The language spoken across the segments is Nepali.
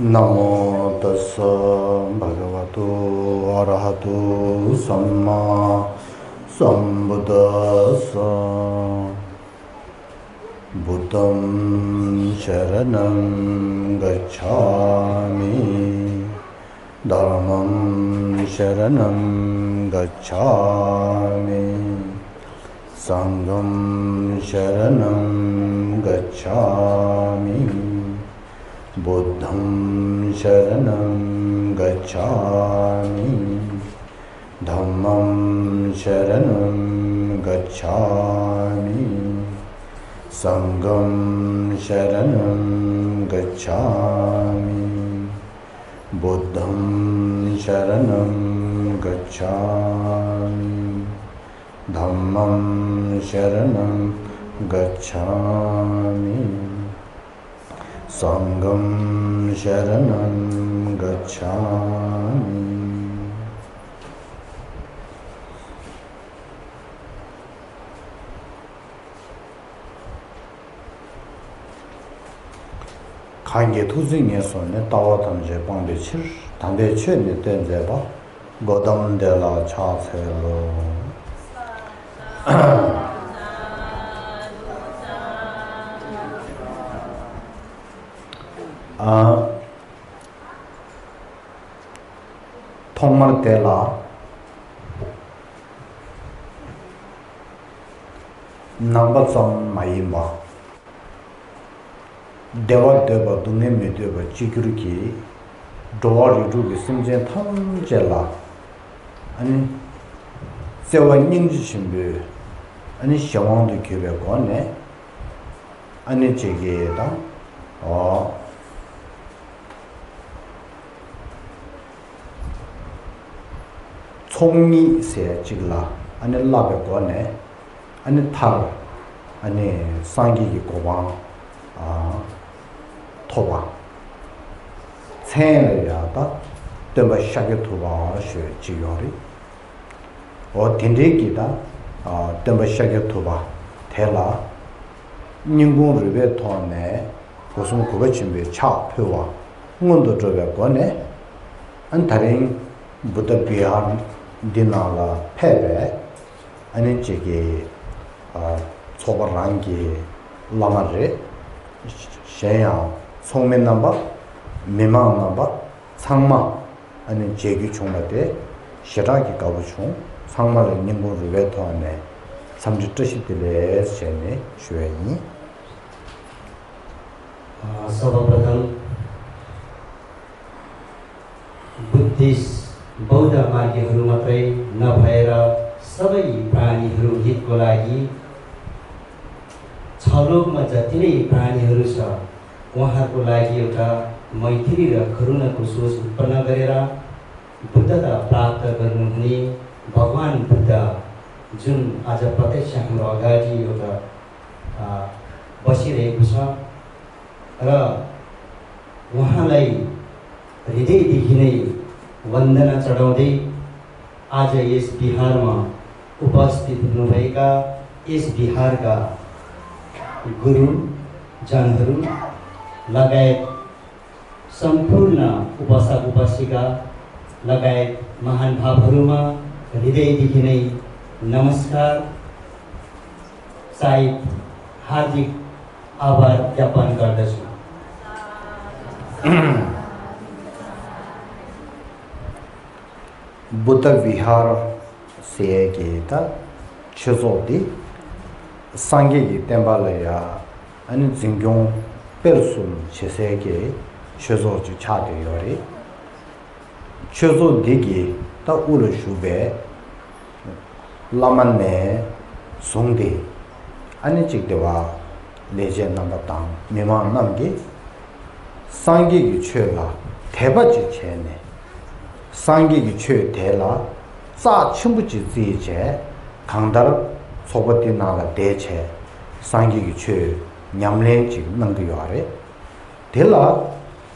Namo tassa bhagavato arahato samma sambuddhassa Buddham sharanam gacchami Dhammam sharanam gacchami Sangham sharanam gacchami Buddham sharanam gacchami Dhammam sharanam gacchami Sangham sharanam gacchami Buddham sharanam gacchami Dhammam sharanam gacchami Sangham sharanam gacchami Kange tuzinge sonne dawa tamje bangbe chir tangde che ne tenze ba godam de la cha se lo Thongmar de la number some mayimba Deva deva dunge me deva chikuru ki doa ritu ki simjen tham jela ani sewa nyingji shimbe ani shawang du kyebe kwa ne ani chege da 총리 세 찍라 아니 라베 거네 아니 탈 아니 상기기 고방 토바 생야다 덤바 샤게 토바 쉐 지요리 딘데기다 덤바 샤게 토바 테라 닝공 리베 토네 고숨 고베 준비 차 표와 응원도 저베 거네 안 다른 부터 비하 디나라 페베 아니 제게 초바랑기 라마레 셰야 송면 넘버 미망 넘버 상마 아니 제기 총마데 시라기 가부총 상마를 님고를 외토하네 삼주 뜻이들에 셰네 쉐니 सर्वप्रथम बुद्धिस्ट बौद्ध मार्गीहरू मात्रै नभएर सबै प्राणीहरू हितको लागि छलोकमा जति नै प्राणीहरू छ उहाँहरूको लागि एउटा मैत्री र करुणाको सोच उत्पन्न गरेर बुद्धता प्राप्त गर्नुहुने भगवान बुद्ध जुन आज प्रत्यक्ष हाम्रो अगाडि एउटा बसिरहेको छ र उहाँलाई हृदयदेखि नै वन्दना चढाउँदै आज यस बिहारमा उपस्थित हुनुभएका यस बिहारका गुरु जनहरू लगायत सम्पूर्ण उपासक उपासिका लगायत महान भावहरूमा हृदयदेखि नै नमस्कार सायद हार्दिक आभार ज्ञापन गर्दछु Buddha Vihar Seyage ta Chizodi Sangegi Tembalaya and Zingyong Persun Chisege Chizoji Chade Yori Chizo Digi ta Urashube Lamane Sungdi Anichikdewa Leje Nambatang Mima Namgi Sangegi Chela Tebaji Chene 상기기 최 대라 자 첨부지 지제 강달 소버티 나라 대체 상기기 최 냠렌지 능도 요아래 대라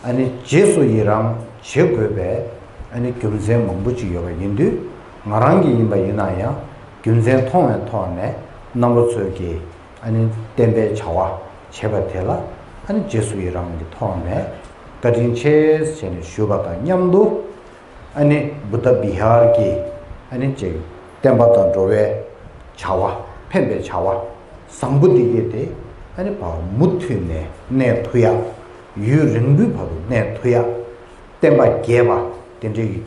아니 제수이랑 제괴배 아니 금세 몽부지 요가 인도 나랑기 임바 이나야 금세 통에 통에 넘어서기 아니 템베 차와 제바텔라 아니 제수이랑 통에 Karinches chene shubata nyamdu ane Buddha Bihar ki ane che Tembatan rowe chawa pembe chawa sambuddhi gete ane pa muthu ne thuya yu ringbu padu ne thuya temba geba tenje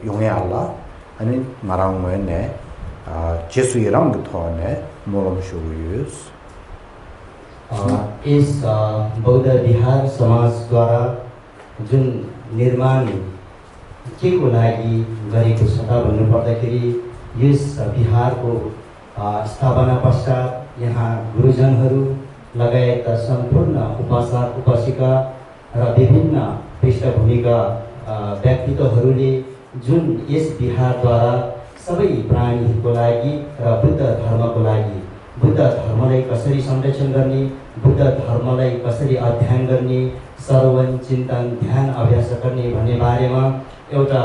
yongya ala ane marang moe ne jesu yiram gutho ne molom shuguyus इस बौद्ध बिहार समाज द्वारा जुन निर्माण के को लागि गरेको छ त भन्नु पर्दाखेरि यस बिहारको स्थापना पश्चात यहाँ गुरुजनहरू लगायत सम्पूर्ण उपासक उपासिका र विभिन्न पृष्ठभूमिका व्यक्तित्वहरूले जुन यस बिहारद्वारा सबै प्राणीहरूको लागि र बुद्ध धर्मको लागि बुद्ध धर्मलाई कसरी संरक्षण गर्ने बुद्ध धर्मलाई कसरी अध्ययन गर्ने श्रवण चिन्तन ध्यान अभ्यास गर्ने भन्ने बारेमा एउटा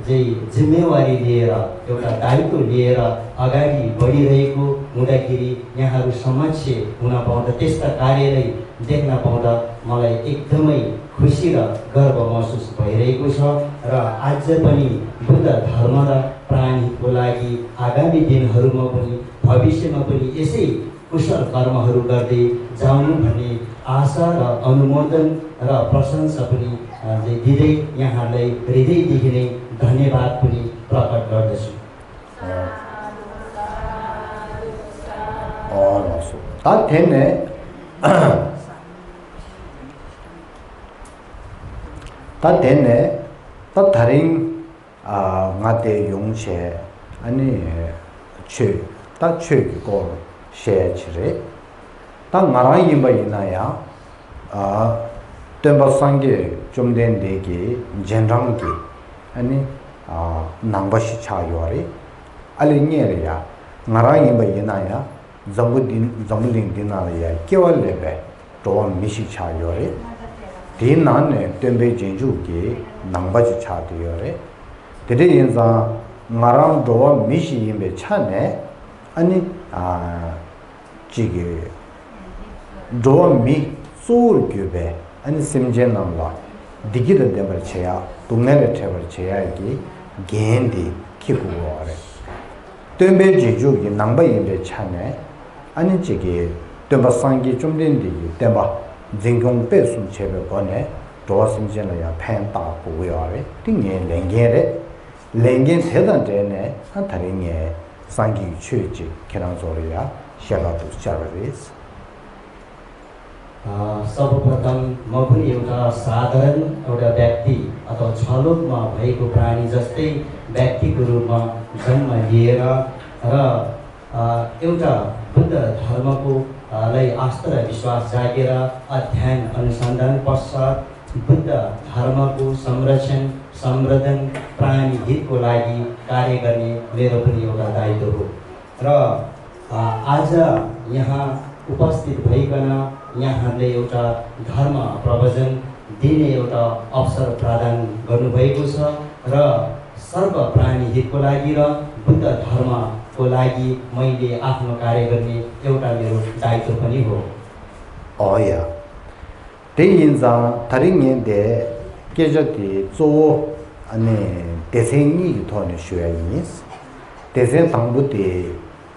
जिम्मेवारी लिएर एउटा दायित्व लिएर अगाडि बढिरहेको हुँदाखेरि यहाँहरू समक्ष हुन पाउँदा त्यस्ता कार्यलाई देख्न पाउँदा मलाई एकदमै खुसी र गर्व महसुस भइरहेको छ र आज पनि बुद्ध धर्म र प्राणीको लागि आगामी दिनहरूमा पनि भविष्यमा पनि यसै कुशल कर्महरू गर्दै जाउँ भन्ने आशा र अनुमोदन र प्रशंसा पनि दिँदै यहाँलाई हृदयदेखि नै धन्यवाद पनि प्रकट गर्दछु tat tharing ngate yung she ani che ta che ko she chire ta ngara yimba inaya temba sangye chumden de ki jenrang ki ani nangbashi cha yore ali nyere ya ngara yimba inaya zambuling dinara ya kewal lebe to mishi cha yore din nan ne tembe jenju ki nangbashi cha de yore dede yinza ngarang do mishi yimbe cha ne ani jige do mi sur gyube ani simjen namla digida debar cheya tungnele tebar cheya ki gendi kikuware tembe jeju ki nangba yimbe chane ani jige temba sangi chumden di temba jingkong pe sum chebe kone do simjen la ya pen ta kuware tingye lengen sedan ne han taringe sangi chuji kerang zoriya shalatu charvaris सर्वप्रथम म पनि एउटा साधारण एउटा व्यक्ति अथवा छलोकमा भएको प्राणी जस्तै व्यक्तिको रूपमा जन्म लिएर र एउटा बुद्ध धर्मको लाई आस्था र विश्वास जागेर अध्ययन अनुसन्धान पश्चात बुद्ध धर्मको संरक्षण संवर्धन प्राणी हितको लागि कार्य गर्ने मेरो पनि एउटा दायित्व हो र आज यहाँ उपस्थित भइकन यहाँहरूले एउटा धर्म प्रवचन दिने एउटा अवसर प्रदान गर्नुभएको छ र सर्व प्राणी हितको लागि र बुद्ध धर्मको लागि मैले आफ्नो कार्य गर्ने एउटा मेरो दायित्व पनि हो ओया तेयिनजा तरिङे दे केजति जो अनि तेसेङि थोने शुयाइस तेसेङ तंगबुति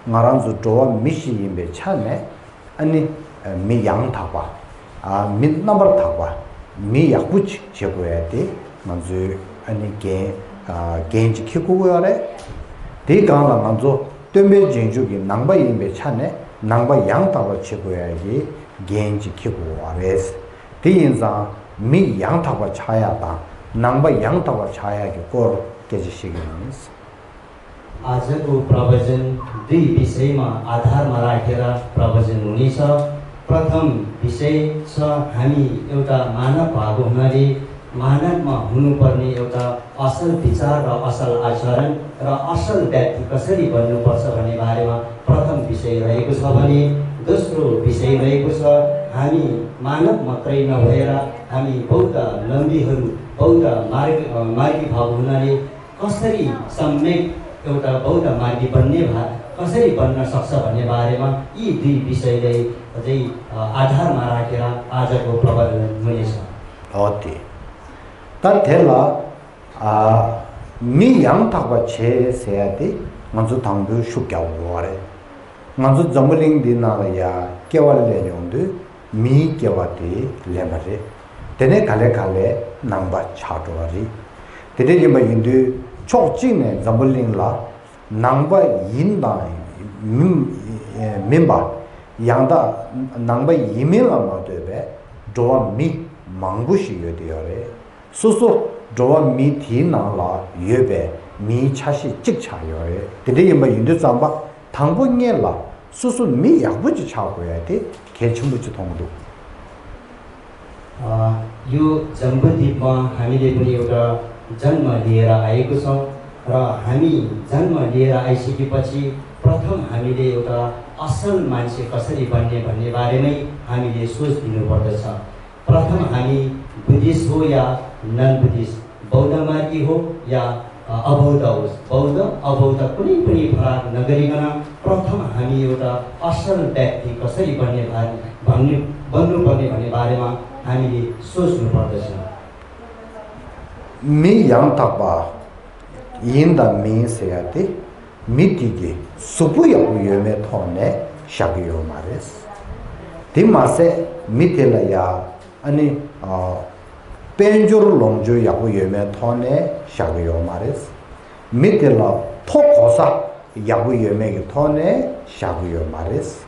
ngaranzu towa mishi yimbe chane ani mi yang thapa mi number thapa mi yakbuch chegoyate manzu ani genji kikugoyare de gangla manzo tembe jinju gi nangba yimbe chane nangba yang thapa chegoyage genji kikugoyare de inza mi yang thapa chaya ta nangba yang thapa chaya ge kor keji shiginis आजको प्रवचन दुई विषयमा आधारमा राखेर प्रवचन हुनेछ प्रथम विषय छ हामी एउटा मानव भएको हुनाले मानवमा हुनुपर्ने एउटा असल विचार र असल आचरण र असल व्यक्ति कसरी बन्नुपर्छ भन्ने बारेमा प्रथम विषय रहेको छ भने दोस्रो विषय रहेको छ हामी मानव मात्रै नभएर हामी बौद्ध लम्बीहरू बौद्ध मार्गी भएको हुनाले कसरी सम्यक एउटा बौद्ध मार्गी बन्ने कसरी बन्न सक्छ भन्ने बारेमा यी दुई विषयलाई अझै आधारमा राखेर आजको प्रवचन हुनेछ। 다 텔라 미 양탁과 제세야디 먼저 당부 슈겨워래 먼저 점블링 디나야 개월내용도 미 개와디 레마레 데네 갈레 남바 차도리 데데게 뭐 인도 촉진의 점블링라 남바 인다 멤버 양다 남바 이메일만 되베 도와 미 망부시 요디요레 소소 도와 미 디나라 예베 미 차시 직차요레 데데게 뭐 인도 잠바 당분예라 소소 미 약부지 차고야 돼 개침부지 동도 यो जम्बुद्वीपमा हामीले पनि एउटा जन्म लिएर आएको छौँ र हामी जन्म लिएर आइसकेपछि प्रथम हामीले एउटा असल मान्छे कसरी बन्ने भन्ने बारेमै हामीले सोच दिनुपर्दछ प्रथम हामी बुद्धिस्ट हो या नन बुद्धिस्ट बौद्ध मार्गी हो या अबौद्ध होस् बौद्ध अबौद्ध कुनै पनि फरक नगरिकन प्रथम हामी एउटा असल व्यक्ति कसरी बन्नुपर्ने भन्ने बारेमा हामीले सोच्नु पर्दछ मी 양탁바 인다 미세야티 미티게 수부여 요메 토네 샤기요 마레스 디마세 미텔라야 아니 벤조르 롱조 야고 요메 토네 샤기요 마레스 미텔라 토코사 야고 요메게 토네 샤기요 마레스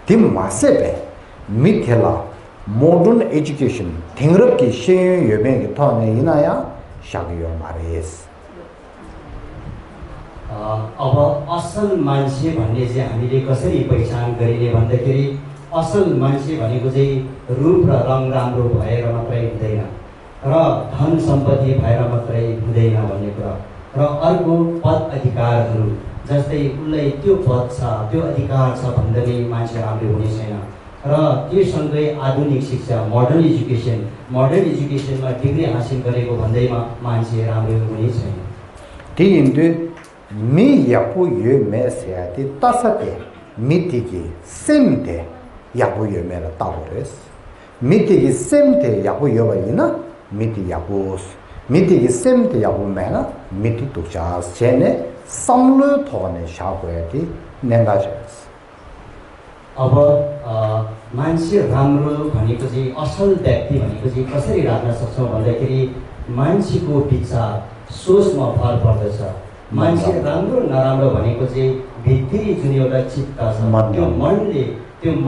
디마세베 미텔라 modern education 땡럽기 시행 여명이 터네 이나야 샤기요 마레스 अब असल मान्छे भन्ने चाहिँ हामीले कसरी पहिचान गरिने भन्दाखेरि असल मान्छे भनेको चाहिँ रूप र रङ राम्रो भएर मात्रै हुँदैन र धन सम्पत्ति भएर मात्रै हुँदैन भन्ने कुरा र अर्को पद अधिकारहरू जस्तै उसलाई त्यो पद छ त्यो अधिकार छ भन्दा नै मान्छे राम्रो हुने छैन र त्यससँगै आधुनिक शिक्षा मोडर्न एजुकेसनमा डिग्री हासिल गरेको भन्दैमा मान्छे राम्रो हुने छैन ती इन्डु मी यापु यो मेसेयाति तसते मितिगी सेमते यापु यो मेरा तावरेस मितिगी सेमते यापु यो भइना मिति यापुस मितिगी सेमते यापु मेना मिति तुचास छेने समलो थोने शाकोयाति नेंगाजेस अब मान्छे राम्रो भनेको चाहिँ असल व्यक्ति भनेको चाहिँ कसरी राख्न सक्छौँ भन्दाखेरि मान्छेको विचार सोचमा भर पर्दछ मान्छे राम्रो नराम्रो भनेको चाहिँ भित्री जुन एउटा चित्त छ त्यो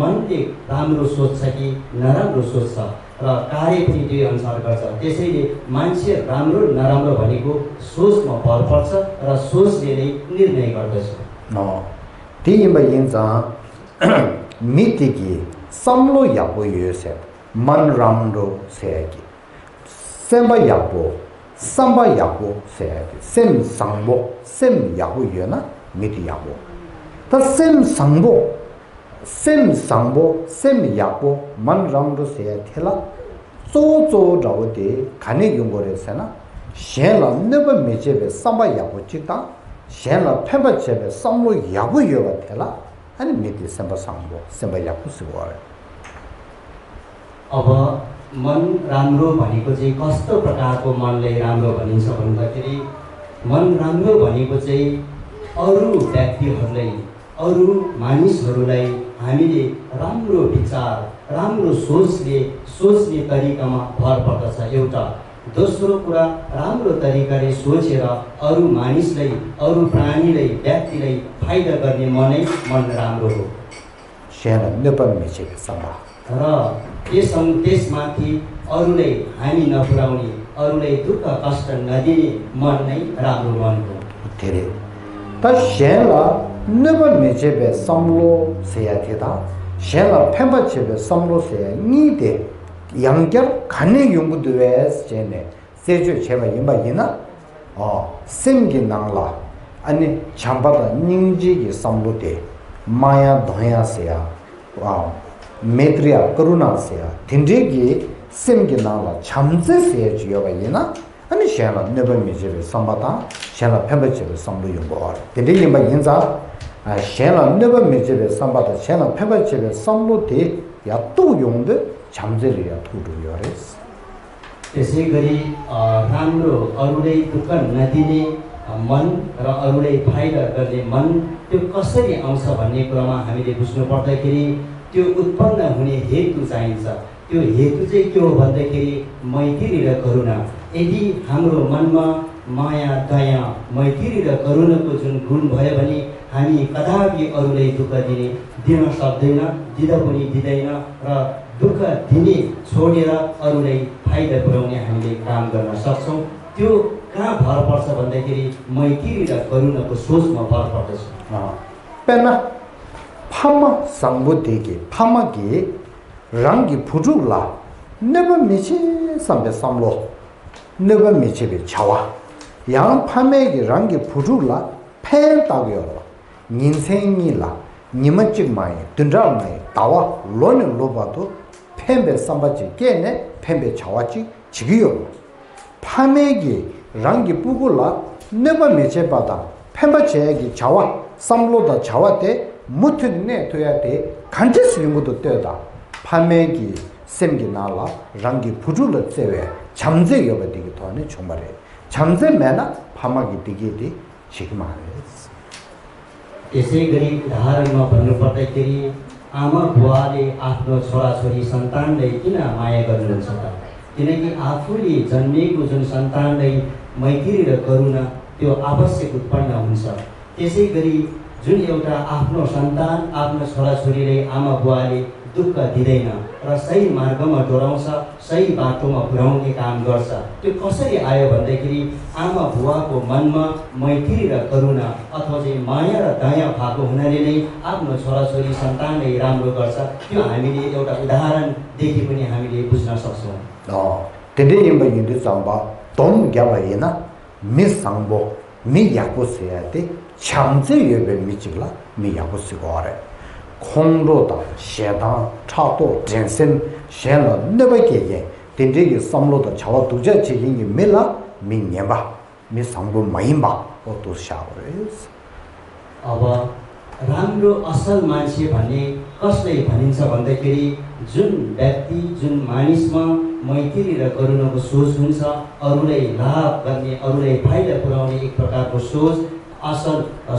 मनले राम्रो सोच्छ कि नराम्रो सोच्छ र कार्य पनि त्यही अनुसार गर्छ त्यसैले मान्छे राम्रो नराम्रो भनेको सोचमा भर पर्छ र सोचले नै निर्णय गर्दछ त्यहीमा यिन्छ मितिगी समलो यापो योसे मन राम्रो सेकी Semba यापो samba yapo sayati sem sangbo sem yapo yona miti yapo ta sem sangbo sem yapo man ramdo sayati la zo rawde khane yungore sena shela neba mechebe samba yapo chita shela pheba chebe samlo yapo yoga thela ani miti semba sangbo semba yapo sigore अब मन राम्रो भनेको चाहिँ कस्तो प्रकारको मनले राम्रो भनिन्छ भन्दाखेरि मन राम्रो भनेको चाहिँ अरू व्यक्तिहरूलाई अरू मानिसहरूलाई हामीले राम्रो विचार राम्रो सोच्ने तरिकामा भर पर्दछ एउटा दोस्रो कुरा राम्रो तरिकाले सोचेर अरू मानिसलाई अरू प्राणीलाई व्यक्तिलाई फाइदा गर्ने मन राम्रो हो र त्यसमाथि अरूलाई हानि नपुर्याउने अरूलाई दुःख कष्ट नदिने मन नै राम्रो मन हो धेरै त शेला नब मेचेबे समलो सेयाथिदा शेला फेम्बा चेबे समलो से निदे 양결 간의 용구도에 제네 세주 제가 임바이나 생기 나라 아니 참바다 닝지기 삼로데 마야 도야세야 메트리아 그루나세야 딘데기 생기 나라 참제세 주여바이나 아니 샤나 네버 미제베 삼바다 샤나 펜베제베 삼로 용거 딘데기 임바 인자 샤나 네버 미제베 삼바다 샤나 펜베제베 삼로데 야또 용데 잠재리야 투루요레스 त्यसै गरी राम्रो अरूले दुःख नदिने मन र अरूले फाइदा गर्ने मन त्यो कसरी आउँछ भन्ने कुरामा हामीले बुझ्नु पर्दाखेरि त्यो उत्पन्न हुने हेतु चाहिन्छ। त्यो हेतु चाहिँ के हो भन्दाखेरि मैत्री र करुणा। यदि हाम्रो मनमा माया दया मैत्री र करुणाको जुन गुण भयो भने हामी कदापि अरूलाई दुःख दिन सक्दैन, दिँदा पनि दिँदैन र दुःख दिने छोडेर अरूलाई फाइदा पुर्याउने हामीले काम गर्न सक्छौँ। त्यो कहाँ भर पर्छ भन्दाखेरि मैत्री र करुणाको सोचमा भर पर्दछ। पेना फामा संबुद्धि फामाकी रंगी फुजुला नेबा मिछि संबे समलो नेबा मिछि बे छावा yang pame gi rangi phujula pen tagyo ninseng la nimachik mai tundra mai tawa lone loba to pembe sambaji kene pembe chawachi chigiyo pame gi rangi pugula neba meche bada pemba chegi chawa samlo da chawa te mutne toya te kanjes yungu to teda pame gi semgi nala rangi phujula tsewe chamje yoba digi to ne chomare 참제 매나 파마기 दिगेदि छिकमा है। त्यसै गरी उदाहरणमा भन्नुपर्दाखेरि आमा बुवाले आफ्नो छोराछोरी सन्तानलाई किन माया गर्नुहुन्छ त? किनकि आफूले जन्मेको जुन सन्तानलाई मैत्री र करुणा त्यो आवश्यक उत्पन्न हुन्छ। त्यसै गरी जुन एउटा आफ्नो सन्तान आफ्नो छोराछोरीलाई आमा बुवाले दुःख दिँदैन र सही मार्गमा डोराउँछ, सही बाटोमा पुर्याउने काम गर्छ। त्यो कसरी आयो भन्दाखेरि आमा बुवाको मनमा मैत्री र करुणा अथवा चाहिँ माया र दया भएको हुनाले नै आफ्नो छोराछोरी सन्तानलाई राम्रो गर्छ। त्यो हामीले एउटा उदाहरणदेखि पनि हामीले बुझ्न सक्छौँ। तेदे यम्बा यिन्दु चांबा तोम ग्याला येना मि सांबो मि याको सेयाते छामजे येबे मिचिगला मि याको सिगोरे 콩로다 셰다 차도 젠센 셰라 네바게게 딘디기 섬로다 차와 두제 지gingi 메라 미녀바 미 상부 마임바 어또 샤오레스। अब राम्रो असल मान्छे भन्ने कसलाई भनिन्छ भन्दाखेरि जुन व्यक्ति जुन मानिसमा मैत्री र करुणाको सोच हुन्छ, अरूलाई लाभ गर्ने अरूलाई फाइदा पुर्याउने एक प्रकारको सोच असल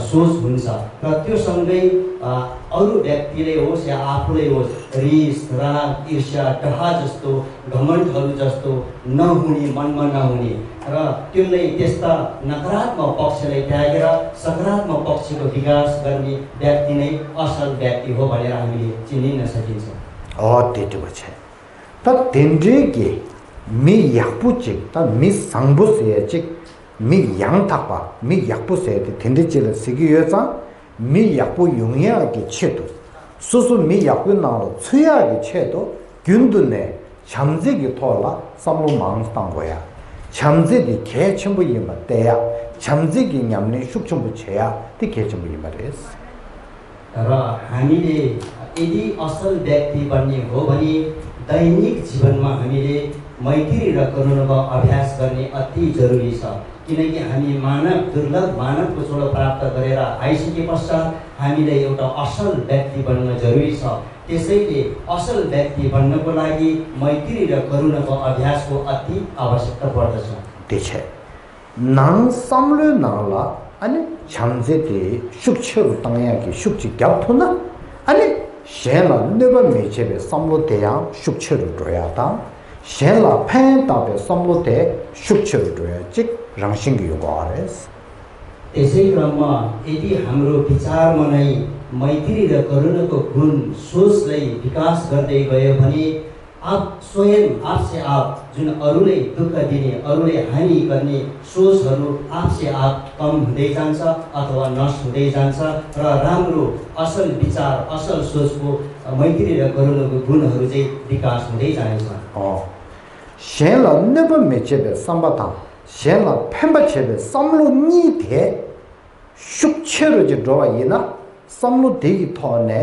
सोच हुन्छ र त्यो सँगै अरू व्यक्तिले होस् या आफूले होस् रिस राग ईर्ष्या डहा जस्तो घमण्डहरू जस्तो नहुने मनमा नहुने र त्यसलाई त्यस्ता नकारात्मक पक्षलाई त्यागेर सकारात्मक पक्षको विकास गर्ने व्यक्ति नै असल व्यक्ति हो भनेर हामीले चिनिन सकिन्छ। त्यति भन्छ त तेन्ड्रेगे मि यापुचिक त मि सांबुसेचिक मि yang takpa मि yakpu seyate tende chile sigi yoza मि yakpu yungya ki cheto susu मि yakpu nalo tsuya ki cheto gyundu ne chamze ki tola samlo maang tangoya chamze di kye chenpo yinba deya chamze ki nyamne shuk chenpo cheya di kye chenpo yinba res। र हामीले यदि असल व्यक्ति बन्ने हो भने दैनिक जीवनमा हामीले मैत्री र करुणाको अभ्यास गर्ने अति जरुरी छ। किनकि हामी दुर्लभ मानवको छोडो प्राप्त गरेर आइसके पश्चात हामीले एउटा असल व्यक्ति बन्न जरुरी छ। त्यसैले असल व्यक्ति बन्नको लागि मैत्री र करुणाको अभ्यासको अति आवश्यकता पर्दछ। त्यसै नाङ समले नाला अनि छमजेते सुक्षरु तङयाकी सुक्षि ग्याप्थुना अनि शेला नेबा मेचेबे समलोतेया सुक्षरु droyata शेला फेन्ताबे समलोते सुक्षरु droya चिक रङसिंग युगरेस। त्यसै क्रममा यदि हाम्रो विचारमा नै मैत्री र करुणाको गुण सोचलाई विकास गर्दै गयो भने आप स्वयं आपसे आप जुन अरूले दुःख दिने अरूले हानि गर्ने सोचहरू आपसे आप कम हुँदै जान्छ अथवा नष्ट हुँदै जान्छ र राम्रो असल विचार असल सोचको मैत्री र करुणाको गुणहरू चाहिँ विकास हुँदै जान्छ। शेला नेबा मेचेबे सम्बता शेला फेम्बा चेबे समलो निथे सुक्षरु जे drowa yina समलो देगी थोने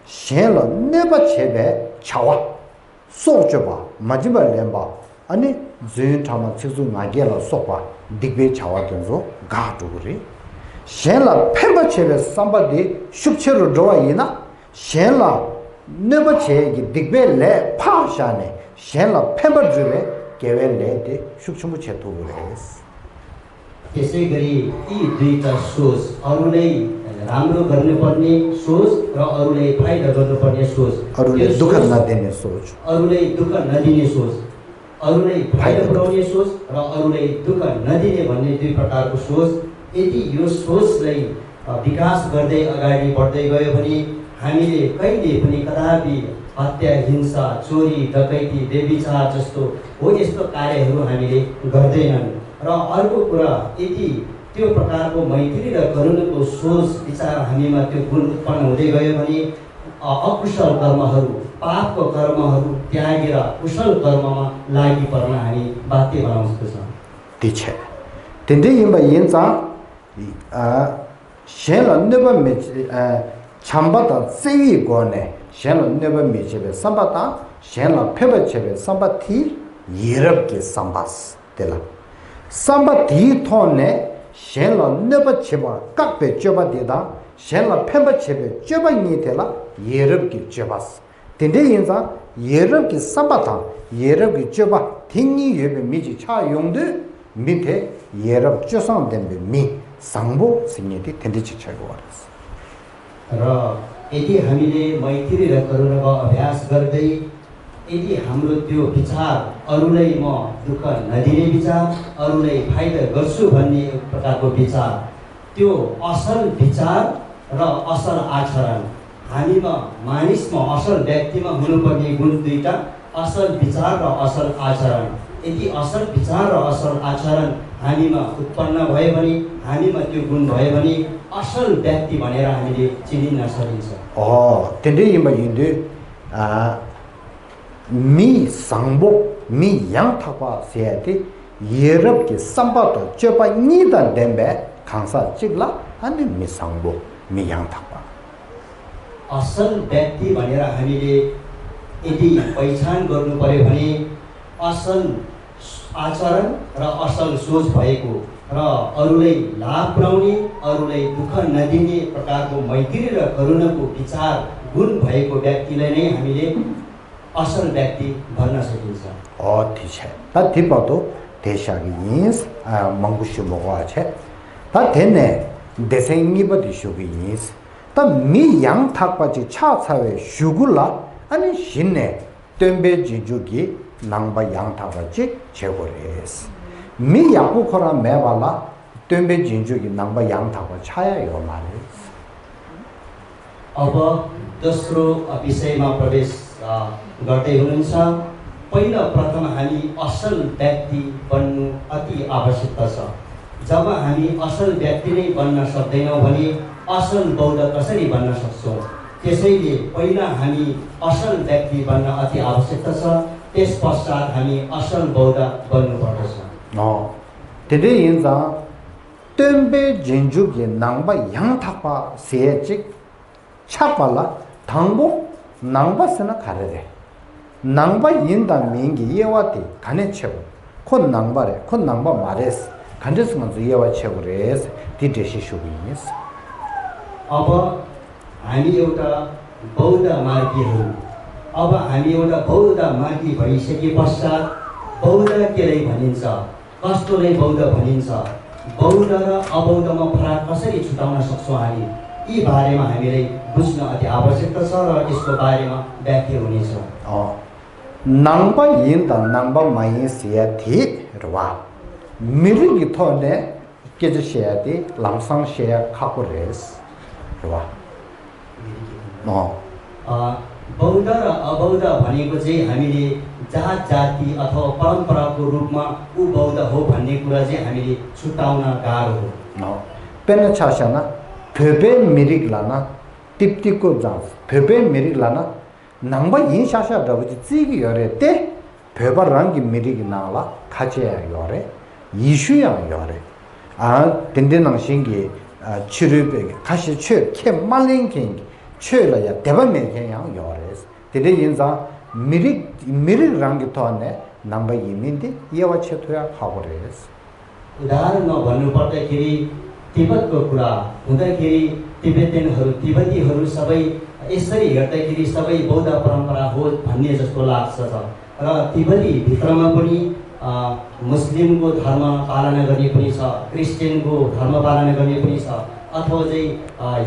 शेला नेबा चेबे छावा सोचबा मजिबा लेम्बा अनि जुन ठामा छिसु नागेला सोपा दिग्बे छावा दंजो गाटुगुरी शेला फेम्बा चेबे सम्बदे सुक्षरु drowa yina शेला नेबा चेगी दिग्बे ले फाशाने शेला फेम्बा जुबे केवेले सूक्ष्म छेतु रहेस त्यसै गरी यी दुईटा सोच अरूलाई राम्रो गर्नुपर्ने सोच र अरूलाई फाइदा गर्नुपर्ने सोच अरूले दुःख नदिने सोच अरूलाई दुःख नदिने सोच अरूलाई फाइदा पुर्याउने सोच र अरूलाई दुःख नदिने भन्ने दुई प्रकारको सोच यदि यो सोचलाई विकास गर्दै अगाडि बढ्दै गयो भने हामीले कहिले पनि कदापि हत्या हिंसा चोरी डकैती व्यभिचार जस्तो हो यस्तो कार्यहरू हामीले गर्दैनन् र अर्को कुरा यदि त्यो प्रकारको मैत्री र करुणाको सोच विचार हामीमा त्यो गुण उत्पन्न हुँदै गयो भने अकुशल कर्महरू पापको कर्महरू त्यागेर कुशल कर्ममा लागि पर्न हामी बाध्य बनाउँछौँ दिछे त्यही यिनमा यिन्छ शेल नेबा मे छम्बता सेवी गोने शेल नेबा मे छबे संबता शेल फेबे छबे संबथि येरब के संबास तेला संबथि थोने शेल नेबा छबा कपे चबा देदा शेल फेबे छबे चबा नि तेला येरब के चबास तेंदे यिनजा येरब के संबता येरब के चबा थिंगी येबे मिजि छा योंगदे मिथे येरब चोसं देबे मि 상보 생애디 텐디치 차고라스 र यदि हामीले मैत्री र करुणाको अभ्यास गर्दै यदि हाम्रो त्यो विचार अरूलाई म दुःख नदिने विचार अरूलाई फाइदा गर्छु भन्ने एक प्रकारको विचार त्यो असल विचार र असल आचरण हामीमा मानिसमा असल व्यक्तिमा हुनुपर्ने गुण दुईटा असल विचार र असल आचरण यदि असल विचार र असल आचरण हामीमा उत्पन्न भयो भने हामीमा त्यो गुण भयो भने असल व्यक्ति भनेर हामीले चिनिन सकिन्छ त्यही यिनमा यिन्दे मी सांबो मी yang thapa seati yerab ke sambato chepa ni da dembe khangsa chigla ani mi sangbo mi yang thapa असल व्यक्ति भनेर हामीले यदि पहिचान गर्नु पर्यो भने असल आचरण र असल सोच भएको र अरूलाई लाभ पुर्याउने अरूलाई दुःख नदिने प्रकारको मैत्री र करुणाको विचार गुण भएको व्यक्तिलाई नै हामीले असल व्यक्ति भन्न सकिन्छ ठिक छ तिपतो देशागी यिस मंगुसु मोगा छ त थेने देसेंगी बदि सुगी यिस त me yang thakpa ji cha chawe shugula ani shinne tembe jijugi nangba yang thakpa ji chegores mi yaku khora mebala tembe jijugi nangba yang thakpa chaya yo mare अब दोस्रो विषयमा प्रवेश गर्दै हुनुहुन्छ पहिलो प्रथम हामी असल व्यक्ति बन्नु अति आवश्यक छ जब हामी असल व्यक्ति नै बन्न सक्दैनौँ भने असल बौद्ध कसरी बन्न सक्छौँ त्यसैले पहिला हामी असल व्यक्ति बन्न अति आवश्यक छ त्यसपश्चात हामी असल बौद्ध बन्नु पर्दछ त्यही यिन्छ tembe jinjugi nangba yang thakpa seyechik chapala thangbo nangba sena kharere nangba yinda mingi yewati kane chebo kon nangba re kon nangba mares kandes nganzu yewa chebo res ti deshi shuginis अब हामी एउटा बौद्ध मार्गीहरू अब हामी एउटा बौद्ध मार्गी भइसके पश्चात बौद्ध केलाई भनिन्छ कस्तोलाई बौद्ध भनिन्छ बौद्ध र अबौद्धमा फरक कसरी छुटाउन सक्छौँ हामी यी बारेमा हामीलाई बुझ्न अति आवश्यक छ र यसको बारेमा व्याख्या हुनेछ nangba yinda nangba mayin siya thi rwa miri gi thone keje siya ti langsang siya khakures rwa बौद्ध र अबौद्ध भनेको चाहिँ हामीले जात जाति अथवा परम्पराको रूपमा ऊ बौद्ध हो भन्ने कुरा चाहिँ हामीले छुटाउन गाह्रो हो पेन छासना फेबे मिरिक लाना टिप्टिको जाँच फेबे मिरिक लाना नंगबा yin shasha dabuji tsigi yore te pheba rangi mirigi nangla khacheya yore yishu yang yore tende nang shingi chirube kashi che ke malin kengi che la ya deba merken yang yore tende yin za mirig rangi tohane nangba yimindi yewa che toya khagores उदाहरणमा भन्नुपर्दाखेरि तिब्बतको कुरा हुँदाखेरि तिब्बतीहरू तिब्बतीहरू सबै यसरी हेर्दाखेरि सबै बौद्ध परम्परा हो भन्ने जस्तो लाग्छ र तिब्बती भित्रमा पनि मुस्लिमको धर्म पालना गर्ने पनि छ, क्रिस्चियनको धर्म पालना गर्ने पनि छ, अथवा चाहिँ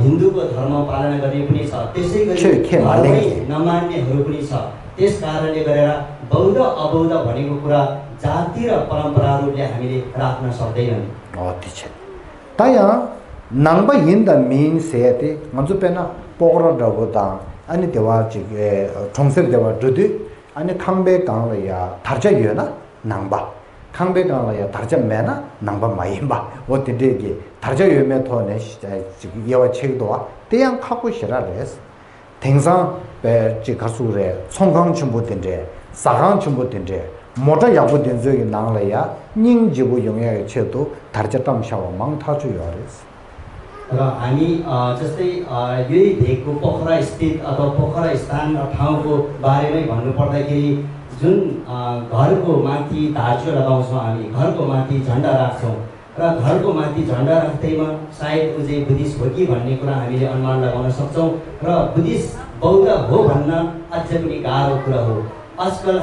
हिन्दूको धर्म पालना गर्ने पनि छ, त्यसै गरी धर्मै नमान्नेहरू पनि छ। त्यस कारणले गरेर बौद्ध अबौद्ध भनेको कुरा जाति र परम्पराहरूले हामीले राख्न सक्दैनन्। ताया नङबा यिन्द मिन सेते मजु पेना पोरा डबोता अनि देवा चिगे ठोंसे देवा दुदु अनि खंबे कांग या थारजा यना नङबा खंबे कांग या थारजा मेना नङबा माइबा ओ तिदेगे थारजा यमे थोने यवा छेगदोवा तेयां खाको शिरा रेस 땡상 배 지가수레 총강 첨부된데 사강 첨부된데 모자 야부된 적이 나라야 닝지부 영향의 체도 다르자담 샤워 망타주요 알았어. र हामी जस्तै यही भेगको पोखरा स्थित अथवा पोखरा स्थान ठाउँको बारेमै भन्नुपर्दाखेरि जुन घरको माथि धार्चो लगाउँछौँ, हामी घरको माथि झन्डा राख्छौँ र घरको माथि झन्डा राख्दैमा सायद उ चाहिँ बुद्धिस्ट हो कि भन्ने कुरा हामीले अनुमान लगाउन सक्छौँ र बुद्धिस्ट बौद्ध हो भन्न अझै पनि गाह्रो कुरा हो। आजकल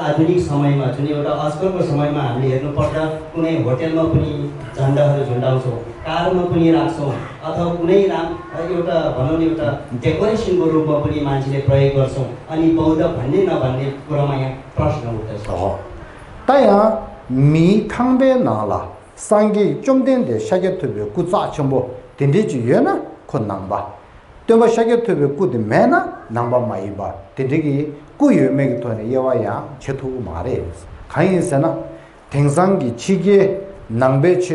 आधुनिक समयमा जुन एउटा आजकलको समयमा हामीले हेर्नुपर्दा कुनै होटेलमा पनि झन्डाहरू झुन्डाउँछौँ, कारमा पनि राख्छौँ अथवा कुनै एउटा भनौँ न एउटा डेकोरेसनको रूपमा पनि मान्छेले प्रयोग गर्छौँ। अनि बौद्ध भन्ने नभन्ने कुरामा यहाँ प्रश्न उठ्दछ। ताया मी खाङबे नाला सांगे चोमदेनले शागेथुबे कुचा चम्बो तिन्दिजु यना खोनाङबा त्योबा शागेथुबे कुद मेना नाङबा माइबा तिन्दिगी कुयमेग तोने यवाया छेथु मारे खाइसेना 땡상기 치게 낭베체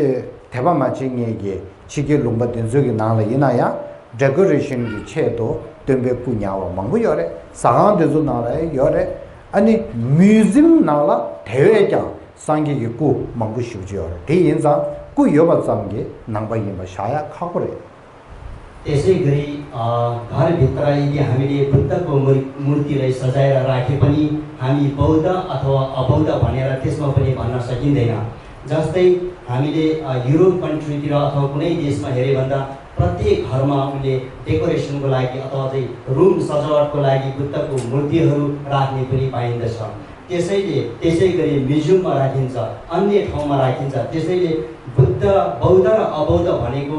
대바마징에게 치게 롱바 된적이 나라 이나야 데코레이션기 체도 덤베 꾸냐와 망고여래 상한데도 나라에 여래 아니 뮤지엄 나라 대회장 상기기 꾸 망고시우지여래 대인상 꾸 여바상게 낭바이마 샤야 카고래 त्यसै गरी घरभित्र यदि हामीले बुद्धको मूर्तिलाई सजाएर राखे पनि हामी बौद्ध अथवा अबौद्ध भनेर त्यसमा पनि भन्न सकिँदैन। जस्तै हामीले युरोप कन्ट्रीतिर अथवा कुनै देशमा हेऱ्यो भन्दा प्रत्येक घरमा उनले डेकोरेसनको लागि अथवा चाहिँ रुम सजावटको लागि बुद्धको मूर्तिहरू राख्ने पनि पाइन्दछ। त्यसै गरी म्युजियममा राखिन्छ, अन्य ठाउँमा राखिन्छ। त्यसैले बौद्ध र अबौद्ध भनेको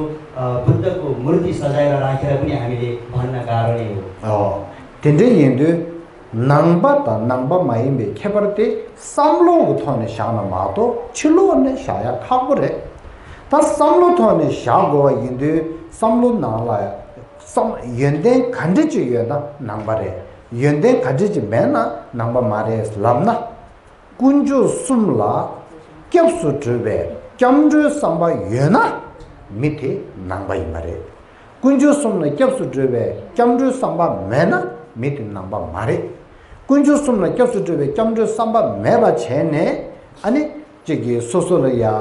बुद्धको मूर्ति सजाएर राखेर पनि हामीले भन्न गाह्रो नै हो। तेन्डे यिन्दु नाङबा त नाङबा माइमे खेबरते सामलो थने शाना मातो छिलो ने शाया खाबरे त सामलो थने शागो यिन्दु सामलो नाला सम यन्दे खण्डजु यना नाङबारे यन्दे खण्डजु मेना नाङबा मारे लामना कुन्जु सुमला क्याप्सु ट्रबे क्यामजु सम्बा यना मिथे नाङबाइ मारे कुन्जु सुमला क्याप्सु ट्रबे क्यामजु सम्बा मेना मिथे नाङबा मारे कुन्जु सुमला क्याप्सु ट्रबे क्यामजु सम्बा मेबा छेने अनि जगे सोसोलया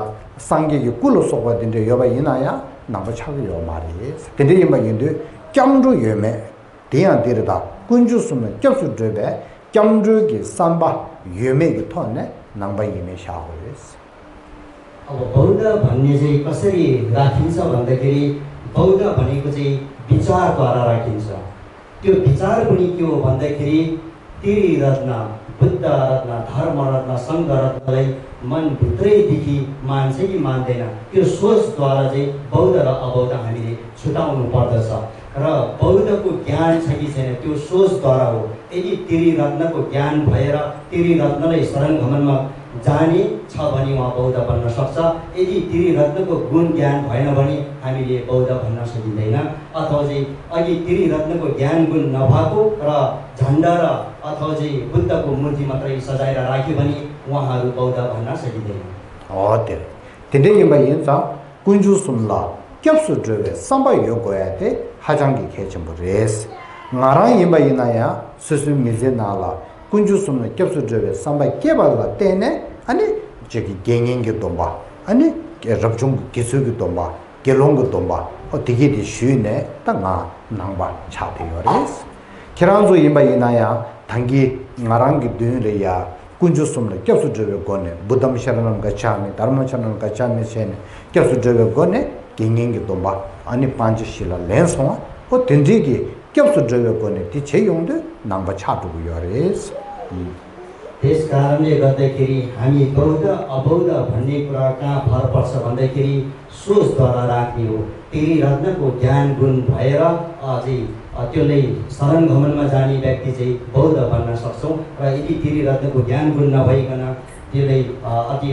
सांगेगी कुलो सोबा दिन्де यबा इनाया नाङबा छागु यो मारे तेदे यमा यिन्दु क्यामजु यमे देया दिरदा कुन्जु सुमला क्याप्सु ट्रबे क्यामजु गे सम्बा यमे गे थने नाङबा यमे शाहोस। अब बौद्ध भन्ने चाहिँ कसरी राखिन्छ भन्दाखेरि बौद्ध भनेको चाहिँ विचारद्वारा राखिन्छ। त्यो विचार पनि के हो भन्दाखेरि त्रिरत्न बुद्ध रत्न धर्म रत्न सङ्घ रत्नलाई मनभित्रैदेखि मान्छ कि मान्दैन त्यो सोचद्वारा चाहिँ बौद्ध र अबौद्ध हामीले छुटाउनु पर्दछ र बौद्धको ज्ञान छ कि छैन त्यो सोचद्वारा हो। यदि त्रिरत्नको ज्ञान भएर त्रिरत्नलाई शरणगमनमा जाने छ भने उहाँ बौद्ध बन्न सक्छ। यदि त्रिरत्नको गुण ज्ञान भएन भने हामीले बौद्ध भन्न सकिँदैन। अथवा चाहिँ अघि त्रिरत्नको ज्ञान गुण नभएको र झन्डा र अथवा चाहिँ बुद्धको मूर्ति मात्रै सजाएर राख्यो भने उहाँहरू बौद्ध भन्न सकिँदैन। तेन्डे यमा यिन्छ कुन्जु सुमला क्याप्सु ट्रबे सम्बा यो गोयाते हाजांगी खेचम्बु रेस ngaरा यमा यिनाया सुसु मिजे नाला कुन्जु सुमला क्याप्सु ट्रबे सम्बा केबाला तेने अनि जगी गेङेङगे दोम्बा अनि रबजुङ किसुगु दोम्बा गेलोङगु दोम्बा ओ दिगिदि शुने तंगा नाङबा छाते योरेस खेरांजो यमा यिनाया 당기 ngarangi dunreya kunju sumle kyapsu drebe gone buddham sharanam gacchami dharma sharanam gacchami sene kyapsu drebe gone gingengi domba ani panch shila lenswa o tendigi kyapsu drebe gone ti che yongde nangba chatu yores त्यस कारणले गर्दाखेरि हामी बौद्ध अबौद्ध भन्ने कुरा कहाँ फरक पर्छ भन्दाखेरि सोचद्वारा राख्ने हो। त्रिरत्नको ज्ञान गुण भएर अझै त्यसले शरण गमनमा जाने व्यक्ति चाहिँ बौद्ध बन्न सक्छौँ र यदि त्रिरत्नको ज्ञान गुण नभइकन त्यसले अति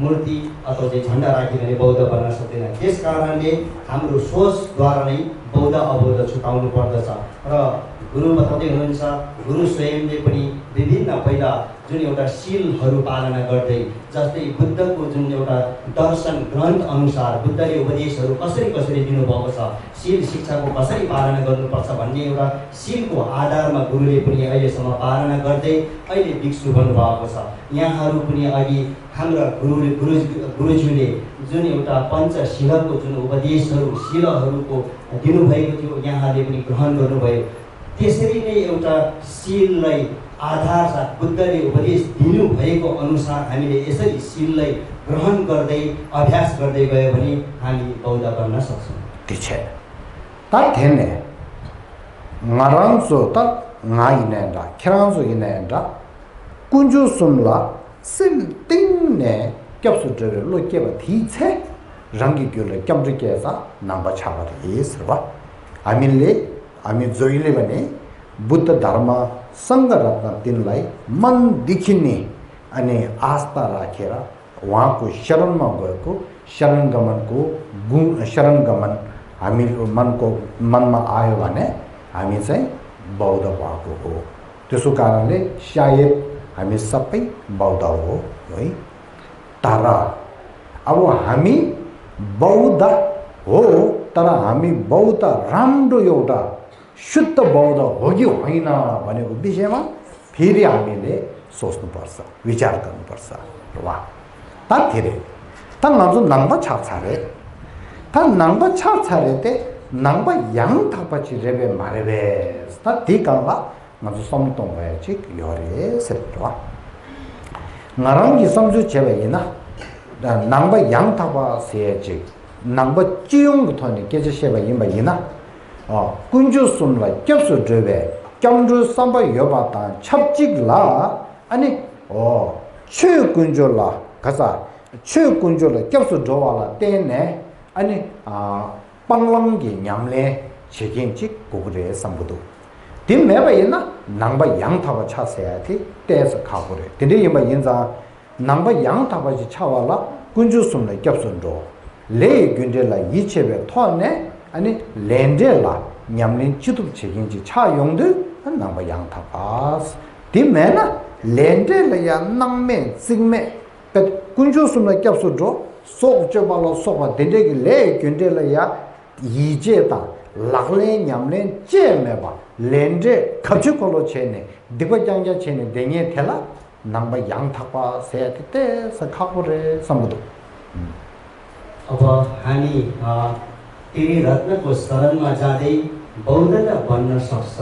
मूर्ति अथवा चाहिँ झन्डा राख्यो भने बौद्ध बन्न सक्दैन। त्यस कारणले हाम्रो सोचद्वारा नै बौद्ध अबौद्ध छुटाउनु पर्दछ र गुरु बताउँदै हुनुहुन्छ, गुरु स्वयंले पनि विभिन्न पहिला जुन एउटा शीलहरू पालना गर्दै, जस्तै बुद्धको जुन एउटा दर्शन ग्रन्थ अनुसार बुद्धले उपदेशहरू कसरी दिनुभएको छ, शील शिक्षाको कसरी पालना गर्नुपर्छ भन्ने एउटा शीलको आधारमा गुरुले पनि अहिलेसम्म पालना गर्दै अहिले भिक्षु बन्नुभएको छ। यहाँहरू पनि अघि हाम्रा गुरुज्यूले जुन एउटा पञ्चशीलको जुन उपदेशहरू शीलहरूको दिनुभएको थियो, यहाँले पनि ग्रहण गर्नुभयो। त्यसरी नै एउटा शीललाई आधार साथ बुद्धले उपदेश दिनुभएको अनुसार हामीले यसरी शीललाई ग्रहण गर्दै अभ्यास गर्दै गयो भने हामी बौद्ध बन्न सक्छौँ। त्यसै त थेने ngarangsो त ngainenda खेरांसो इनेन्दा कुन्जु सुमला सिम तिङ ने क्याप्सु ड्रेवे लो केबा थिछे रंगी क्योले क्याम्ब्रि केसा नम्बर छावर यसरवा हामी जोइले भने बुद्ध धर्म संघ रत्न तिनलाई मन देखिने अनि आस्था राखेर उहाँको शरणमा गएको शरणगमन हामी मनमा आयो भने हामी चाहिँ बौद्ध भएको हो। त्यसो कारणले सायद हामी सबै बौद्ध हो है। तर अब हामी बौद्ध हो, तर हामी बौद्ध राम्रो एउटा शुद्ध बौद्ध हो कि होइन भनेको विषयमा फेरि हामीले सोच्नुपर्छ, विचार गर्नुपर्छ। वा ताथिरे त नजु नंग छाछारे त नंग छाछारे ते नंग yang थापछि रेबे मारेबे त दिकाला नजु समतों भएछि योरे सेटवा नरंगी समजु छेबेना नंग yang थापा सेछि नंग चियोंग थने केजे सेबे यिना कुन्जु सुनला क्याप्सु ड्रेवे क्याम्ड्रु सम्ब योबाता छपचिगला अनि छु कुन्जोला कसा छु कुन्जोला क्याप्सु ड्रोवाला तेने अनि पंगलंगी न्यामले छिकिंची कुगरे सम्बुदु तिम मेबैना नंगबा yang थाबा छासेयाथि तेस खापुरे तिदि यबा यिनजा नंगबा yang थाबा जि छावाला कुन्जु सुनला क्याप्सु ड्रो ले गुन्डेला यिचेबे थने अनि ल्यान्डेला न्यामलिन चितुप छिकिंची छा योंगदु नंगबा yang थापास तिमेना ल्यान्डेला या नंगमे सिगमे पे कुन्जु सुनला क्याप्सु ड्रो सोक चबाला सोबा देदेगी ले गुन्डेला या यिजेता लागले न्यामले चेमेबा ल्यान्डे खजुकोलो छेने दिगोजांजा छेने देंगे थेला नंगबा yang थापा सेते सखापुरे समुदु। अब हामी त्रिरत्नको शरणमा जाँदै बौद्ध बन्न सक्छ।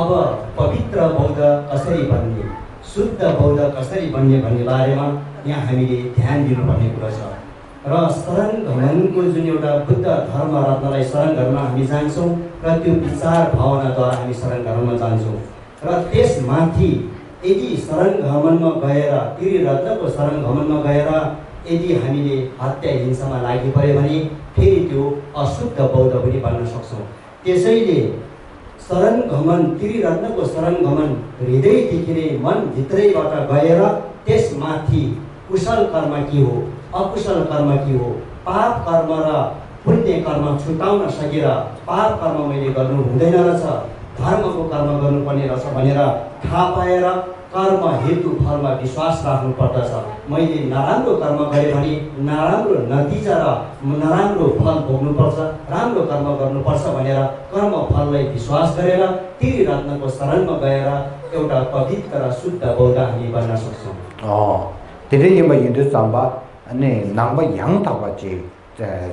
अब पवित्र बौद्ध कसरी बन्ने, शुद्ध बौद्ध कसरी बन्ने भन्ने बारेमा यहाँ हामीले ध्यान दिनुपर्ने कुरा छ। र शरण गमनको जुन एउटा बुद्ध धर्म रत्नलाई शरण गर्न हामी जान्छौँ र त्यो विचार भावनाद्वारा हामी शरण गमनमा जान्छौँ र त्यसमाथि यदि शरण गमनमा गएर त्रिरत्नको शरण गमनमा गएर यदि हामीले हत्या हिंसामा लागि पर्यो भने फेरि त्यो अशुद्ध बौद्ध पनि बन्न सक्छौँ। त्यसैले शरण गमन त्रिरत्नको शरण गमन हृदयदेखि नै मनभित्रैबाट गएर त्यसमाथि कुशल कर्म के हो, अकुशल कर्म के हो, पाप कर्म र पुण्य कर्म छुटाउन सकेर पाप कर्म मैले गर्नु हुँदैन रहेछ, धर्मको कर्म गर्नुपर्ने रहेछ भनेर थाहा पाएर कर्म हेतु फलमा विश्वास राख्नु पर्दछ। मैले नराम्रो कर्म गरेँ भने नराम्रो नतिजा र नराम्रो फल भोग्नुपर्छ, राम्रो कर्म गर्नुपर्छ भनेर कर्म फललाई विश्वास गरेर त्रिरत्नको शरणमा गएर एउटा पवित्र र शुद्ध बौद्ध हामी बन्न सक्छौँ। तिरै यमा यिन्दु चाम्बा अनि नांगबा yang थापाची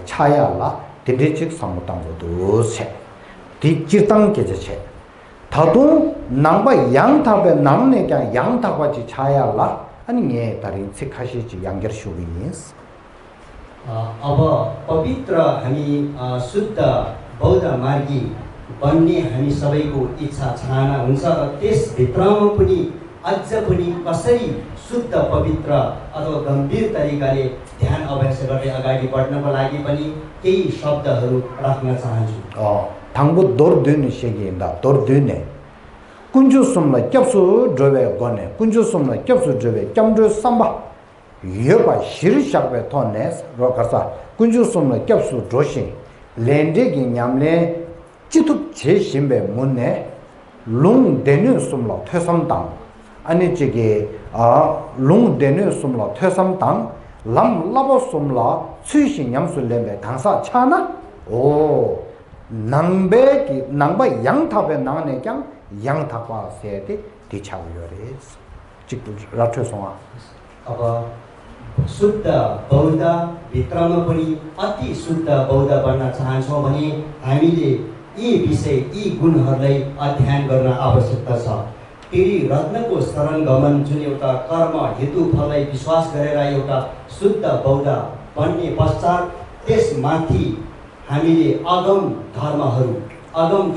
छायाला तिरै चिक समुतांगो दोछे ति चिरतंग केजे छे थादु नांगबा yang थापे नामने क्या yang थापाची छायाला अनि ये तारिन सिखाशी ची यांगर शुबिनिस। अब पवित्र हामी शुद्ध बौद्ध मार्गी बन्ने हामी सबैको इच्छा चाहना हुन्छ र त्यसभित्रमा पनि अझ पनि कसरी शुद्ध पवित्र अथवा गम्भीर तरिकाले ध्यान अभ्यास गर्दै अगाडि बढ्नको लागि पनि केही शब्दहरू राख्न चाहन्छु। 당부 dor드니 시기인다. dor드니 kunju somla kyapsu drove gone kunju somla kyapsu drove kyamdro samba yoba shirishakbe tones rokarsa kunju somla kyapsu droshin lende gi nyamle chitup che shimbe munne lung denu somla thesam 아니 저기 롱 되는 숨라 퇴삼당 람 라보 숨라 수신 냠술레베 강사 차나 오 남베기 남바 양탑에 나네 경 양탑바 세데 디차우요레 직부 라트송아 अब शुद्ध बौद्ध भित्रमा पनि अति शुद्ध बौद्ध बन्न चाहन्छौँ भने हामीले यी विषय यी गुणहरूलाई अध्ययन गर्न आवश्यकता छ। फेरि रत्नको शरण गमन जुन एउटा कर्म हेतु फललाई विश्वास गरेर एउटा शुद्ध बौद्ध बन्ने पश्चात त्यसमाथि हामीले अगम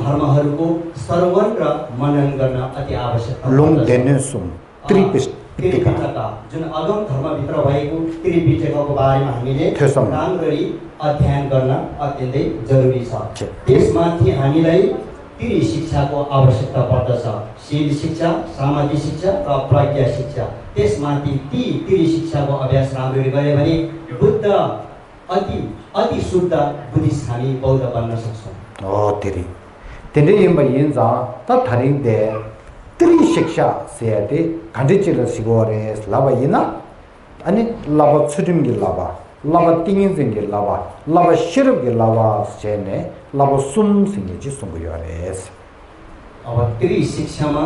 धर्महरूको श्रवण र मनन गर्न अति आवश्यकता लुङ देनुसुम त्रिपिटका जुन अगम धर्मभित्र भएको त्रिपिटकको बारेमा हामीले राम्ररी अध्ययन गर्न अत्यन्तै जरुरी छ। त्यसमाथि हामीलाई तीन शिक्षाको आवश्यकता पर्दछ। शील शिक्षा, समाधि शिक्षा र प्रज्ञा शिक्षा। त्यसमाथि ती तीन शिक्षाको अभ्यास राम्ररी गरे भने बुद्ध अति शुद्ध बुद्धिस्ट हामी बौद्ध बन्न सक्छौँ। तेरे यिम्बा यिन्जा त थरिङदे त्रि शिक्षा सेते खण्डिचिल सिगोरेस लाबा यिना अनि लाबा छुटिमगि लाबा तिङिङजिङगि लाबा शिरबगि लाबा सेने लाबा सुमसिङगि जिसुङगयोरेस। अब त्रि शिक्षामा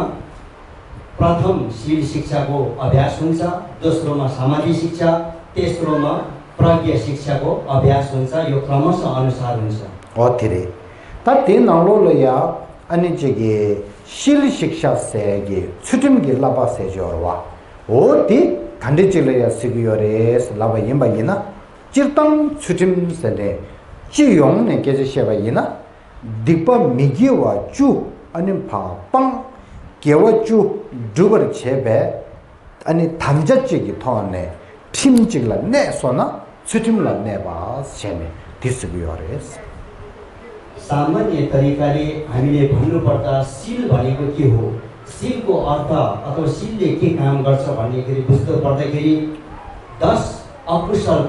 प्रथम शील शिक्षाको अभ्यास हुन्छ, दोस्रोमा समाधि शिक्षा, तेस्रोमा प्रज्ञा शिक्षाको अभ्यास हुन्छ। यो क्रमशः अनुसार हुन्छ। ताते नालोलया अनि जगे शील शिक्षा सेगे छुटिमगि लाबा सेजोरवा हो ति खण्डिचिलया सिगयोरेस लाबा यिम्बा यिना चिरतङ छुटिम सेले चियोङ ने केजे सेवा यिना दिपा मिगिवा चु अनि फापङ केवा चु दुबर छेबे अनि थामजच्चिगि थने ठिमचिगला ने सोना छुटिमला नेबा सेने दिसगयोरेस। सामान्य तरिकाले हामीले भन्नुपर्दा शील भनेको के हो, शीलको अर्थ अथवा शीलले के काम गर्छ भन्नेखेरि बुझ्नु पर्दाखेरि 10 अकुशल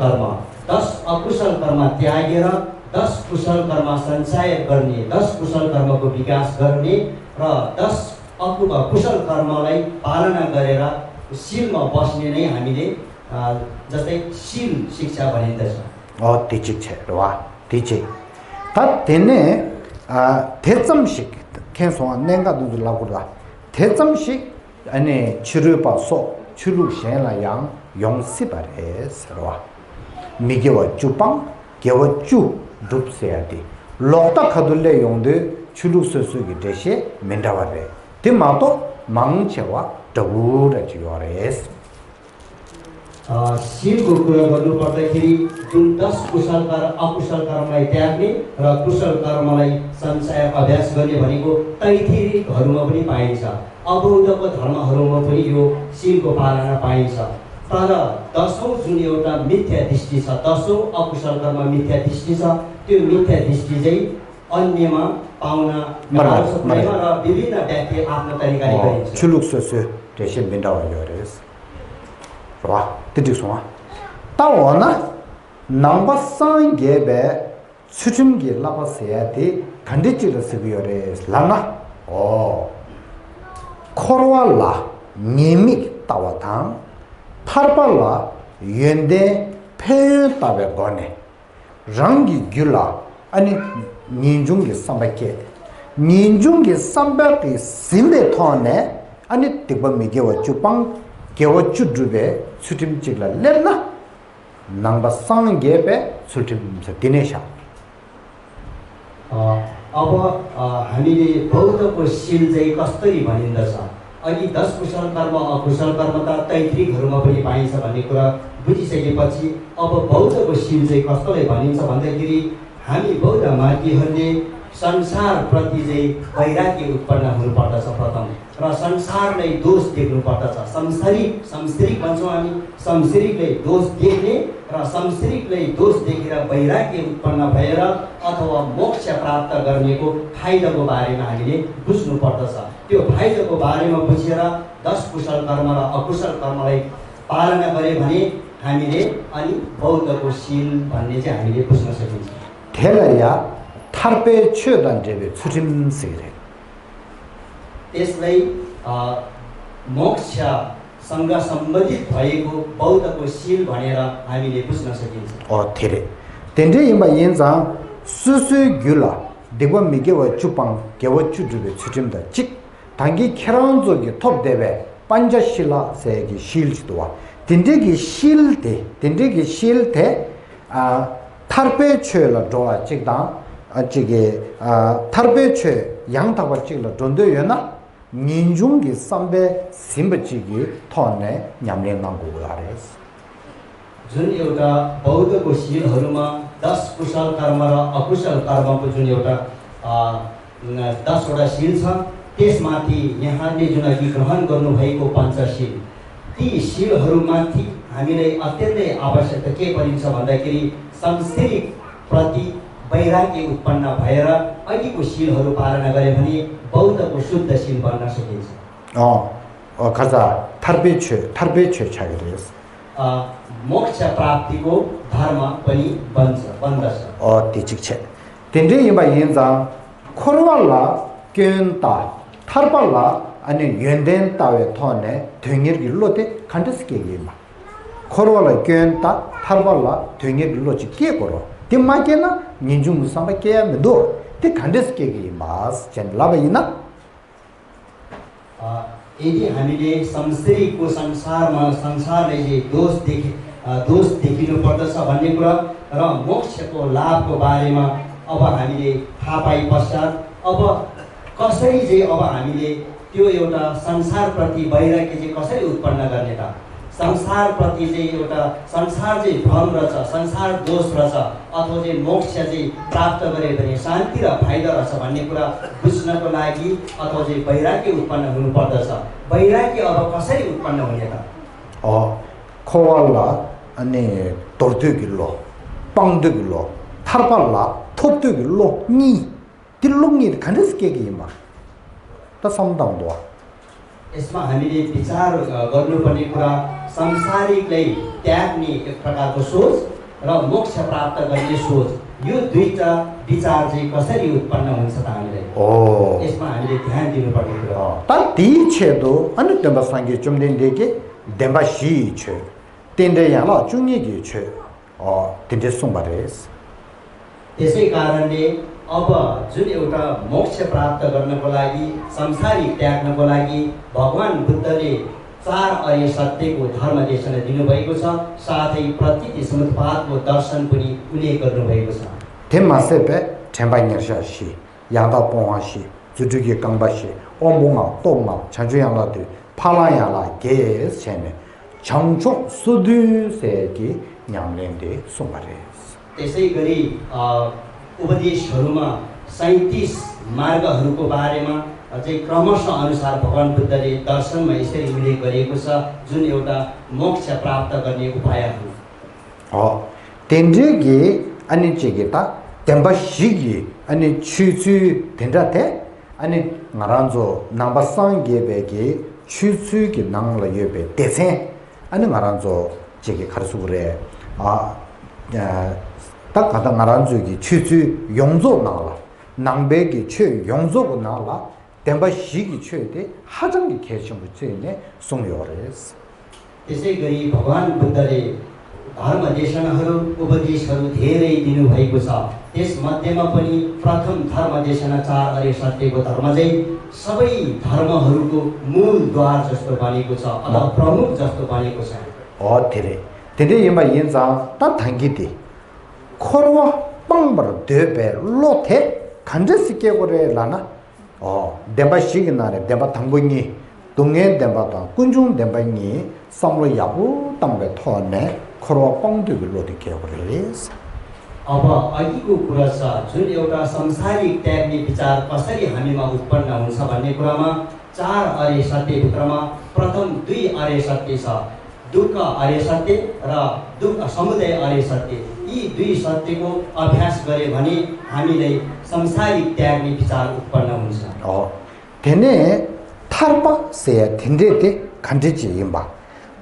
कर्म त्यागेर 10 कुशल कर्म सञ्चय गर्ने, 10 कुशल कर्मको विकास गर्ने र 10 कुशल कर्मलाई पालना गरेर शीलमा बस्ने नै हामीले जस्तै शील शिक्षा भनिन्दछ। तेने 대점식 캔송아 nenga du la구라 대점식 아니 치르바소 치루셴라 양 용시바레스로와 미게와 주빵 게와 주 룹세야디 로타 카둘레 용데 치루스스기 대시 멘다바레 디마토 망체와 더우라 지요레스। शीलको कुरा गर्नु पर्दाखेरि जुन 10 कुशल कर्म अकुशल कर्मलाई त्याग्ने र कुशल कर्मलाई सञ्चय अभ्यास गर्ने भनेको तैथिरीहरूमा पनि पाइन्छ। अबौद्धको धर्महरूमा पनि यो शीलको पालना पाइन्छ। तर 10औं जुन एउटा मिथ्या दृष्टि छ, 10औं अकुशल कर्म मिथ्या दृष्टि छ, त्यो मिथ्या दृष्टि चाहिँ अन्यमा पाउन नसक्नेमा र विभिन्न व्यक्ति आफ्नो तरिकाले गरिन्छ। 출룩소스 대신 민다와요레스 와 뜻이송아 तावना नंबर 3 गेबे सुचुमगि लाबासेयाति खण्डिचिल सिबियोरेस लाना ओ खोरवाला निमिक तावाथां फारपाला येंदे फेताबे गने रंगी ग्युला अनि निंजुंगि संबाके सिम्बे थोने अनि तिबा मिगेवा चुपाङ केवा चुड्रुबे सुटिम चिगला लेना नंबर 3 गेबे सुटिम दिनेशा। अब हामीले बौद्धको शील चाहिँ कसरी भनिन्दछ, अनि 10 कुशल कर्म अकुशल कर्म त तैत्रिकहरूमा पनि पाइन्छ भन्ने कुरा बुझिसकेपछि अब बौद्धको शील चाहिँ कस्तोलाई भनिन्छ भन्दाखेरि हामी बौद्ध मार्गीहरूले संसारप्रति चाहिँ वैराग्य उत्पन्न हुनुपर्दछ प्रथम र संसारलाई दोष देख्नु पर्दछ संसारिक भन्छौँ हामी संसारिकले दोष देख्ने र संसारिकले दोष देखेर वैराग्य उत्पन्न भएर अथवा मोक्ष प्राप्त गर्नेको फाइदाको बारेमा हामीले बुझ्नु पर्दछ त्यो फाइदाको बारेमा बुझेर 10 कुशल कर्म र अकुशल कर्मलाई पालना गरे भने हामीले अनि बौद्धको शील भन्ने चाहिँ हामीले बुझ्न सकिन्छ ढेलया थार्पे छेदन जेबे छुटिम सिरे त्यसलाई मोक्षसँग सम्बन्धित भएको बौद्धको शील भनेर हामीले बुझ्न सकिन्छ धेरै तेन्डे यिम्बा यिन्जा सुसु ग्युला देव मिगेव चुपाङ गेव चुजुबे छुटिम द चिक 당기 खेरांजोगी थोप देवे पंचशिला से की शील चितवा तिंडेगी शील थे थर्पे छेला दोआ चिकदा अचिगे थर्पे छे yang tawa chikla dondo yona ninjungi sambe simbachigi thone nyamle nangu gares जुन एउटा बौद्धको शीलहरुमा 10 कुशल कर्म र अकुशल कर्मको जुन एउटा 10 वटा शील छ त्यसमाथि यहाँले जुन अघि ग्रहण गर्नुभएको पञ्चशील ती शीलहरुमाथि हामीलाई अत्यन्तै आवश्यकता के परिन्छ भन्दाखेरि संसारिक प्रति वैराग्य उत्पन्न भएर अघिको शीलहरु पालना गरे भने बौद्धको शुद्ध शील बन्न सकिन्छ खजा थर्बे छे छागिरेस मोक्ष प्राप्तिको धर्म पनि बन्दछ तिचिक छ तिनले यबा यिन्जा खोरवाला केन्ता थर्पाला अनि यन्देन तावे थने थंगिर गिलोते खण्डसके गेमा खोरवाला केन्ता थर्पाला थंगिर गिलोची के करो तिमाकेना निजुङ सबै के मेदो ते खण्डसके गेमास चन लाबैना यदि हामीले संसारको संसारमा संसारले दोष देखिनु पर्दछ भन्ने कुरा र मोक्षको लाभको बारेमा अब हामीले थाहा पाए पश्चात अब कसरी चाहिँ अब हामीले त्यो एउटा संसारप्रति वैराग्य चाहिँ कसरी उत्पन्न गर्ने त संसारप्रति चाहिँ एउटा संसार चाहिँ भ्रम रहेछ संसार दोष रहेछ अथवा चाहिँ मोक्ष चाहिँ प्राप्त गरे भने शान्ति र फाइदा रहेछ भन्ने कुरा बुझ्नको लागि अथवा चाहिँ वैराग्य उत्पन्न हुनु पर्दछ वैराग्य अब कसरी उत्पन्न हुने त खोवाला अनि तोर्दुगिलो पाङदुगिलो थर्पाला थोप्दुगिलो नि तिल्लुङि खण्डसके गेमा त सम्दाउँदो यसमा हामीले विचार गर्नुपर्ने कुरा संसारिकलाई त्याग्ने एक प्रकारको सोच र मोक्ष प्राप्त गर्ने सोच यो दुईटा विचार चाहिँ कसरी उत्पन्न हुन्छ त हामीलाई यसमा हामीले ध्यान दिनुपर्ने कुरा त ती छेदो अनि देम्बा सांगे चुम्देन देके देम्बा शी छ तेन्डे याला चुङिगे छ तेन्डे सुम्बारेस त्यसै कारणले अब जुन एउटा मोक्ष प्राप्त गर्नको लागि संसारिक त्याग्नको लागि भगवान बुद्धले 4 अर्य सत्यको धर्म देशना दिनुभएको छ साथै प्रतीति समुत्पादको दर्शन पनि उल्लेख गर्नुभएको छ तेमासेपे ठेम्बाइनर्शाशी यादा पोहाशी जुजुगे कंबाशी ओमुङा तोङा छजुयाला दु फालायाला गेस छेने छङछो सुदु सेकी न्यामलेन्दे सुमारेस त्यसै गरी उपदेशहरुमा 37 मार्गहरुको बारेमा अझै क्रमशः अनुसार भगवान बुद्धले दर्शनमा यसरी उल्लेख गरेको छ जुन एउटा मोक्ष प्राप्त गर्ने उपायहरु तेन्जेगे अनि चेगेता तेम्बा शिगी अनि छुछु तेन्डाते अनि ngaranzo nambasan gebege छुछु कि नंगला येबे तेसे अनि ngaranzo चेगे खरसुरे 딱 가다 나란주기 취취 용조 나라 남배기 최 용조고 나라 덴바 시기 최대 하정기 계신 부처인의 송요레스 त्यसै गरी भगवान बुद्धले धर्म देशनाहरू उपदेशहरू धेरै दिनु भएको छ त्यस मध्येमा पनि प्रथम धर्म देशना 4 अर्य सत्यको धर्म चाहिँ सबै धर्महरूको मूल द्वार जस्तो बनेको छ अथवा प्रमुख जस्तो बनेको छ धेरै यमा यन्जा त थांगिति खोरवा पंबर देबे लोथे खण्डसिके गोरे लाना देबा सिगनारे देबा थांबुङि 동해 덴바다 군중 덴바니 samlo yabu tambe thone khoro pangdu lo de ke bres अब अघिको कुरा छ जुन एउटा संसारिक त्याग्ने विचार कसरी हामीमा उत्पन्न हुन्छ भन्ने कुरामा 4 अर्य सत्यभित्रमा प्रथम 2 अर्य सत्य छ। दुःख अर्य सत्य र दुःख समुदय अर्य सत्य। यी 2 सत्यको अभ्यास गरे भने हामीले संसारिक त्याग्ने विचार उत्पन्न हुन्छ। तेने थार्पा से थिन्देते खण्डिछि इम्बा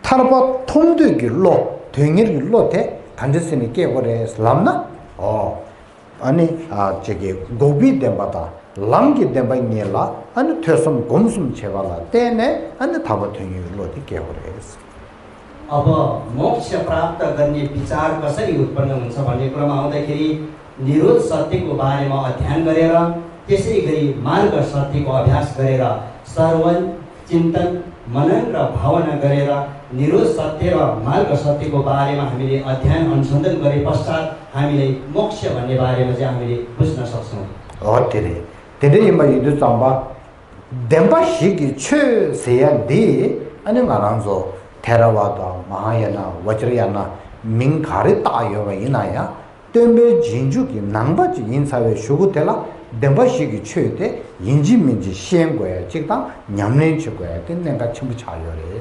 थार्पा थोमदुगि लो थुङिरगि लोते खण्डिसिनि के गरे लामना अनि जगे गोबी देबाता लामगि देबाइ नेला अनि थेसम गोमसुम छेवाला तेने अनि थाबा थुङि लोते के गरे। अब मोक्ष प्राप्त गर्ने विचार कसरी उत्पन्न हुन्छ भन्ने कुरामा आउँदाखेरि निरोध सत्यको बारेमा अध्ययन गरेर त्यसै गरी मार्ग सत्यको अभ्यास गरेर श्रवण चिन्तन मनन र भावना गरेर निरोध सत्य र मार्ग सत्यको बारेमा हामीले अध्ययन अनुसन्धान गरे पश्चात हामीले मोक्ष भन्ने बारेमा चाहिँ हामीले बुझ्न सक्छौँ। तेरे इमा युदु चाम्बा देम्बा शिगी छु सेया दि अनि मारान्जो थेरावाद महायान वज्रयान मिङखारे तायो यिनाया तेम्बे जिन्जु कि नांबा जि इन्सावे शुगुतेला देम्बा शिगी छु ते यिन्जि मिन्जि शेम गया चिकता न्याम्ने छु गया तिनका छिम छायो रे।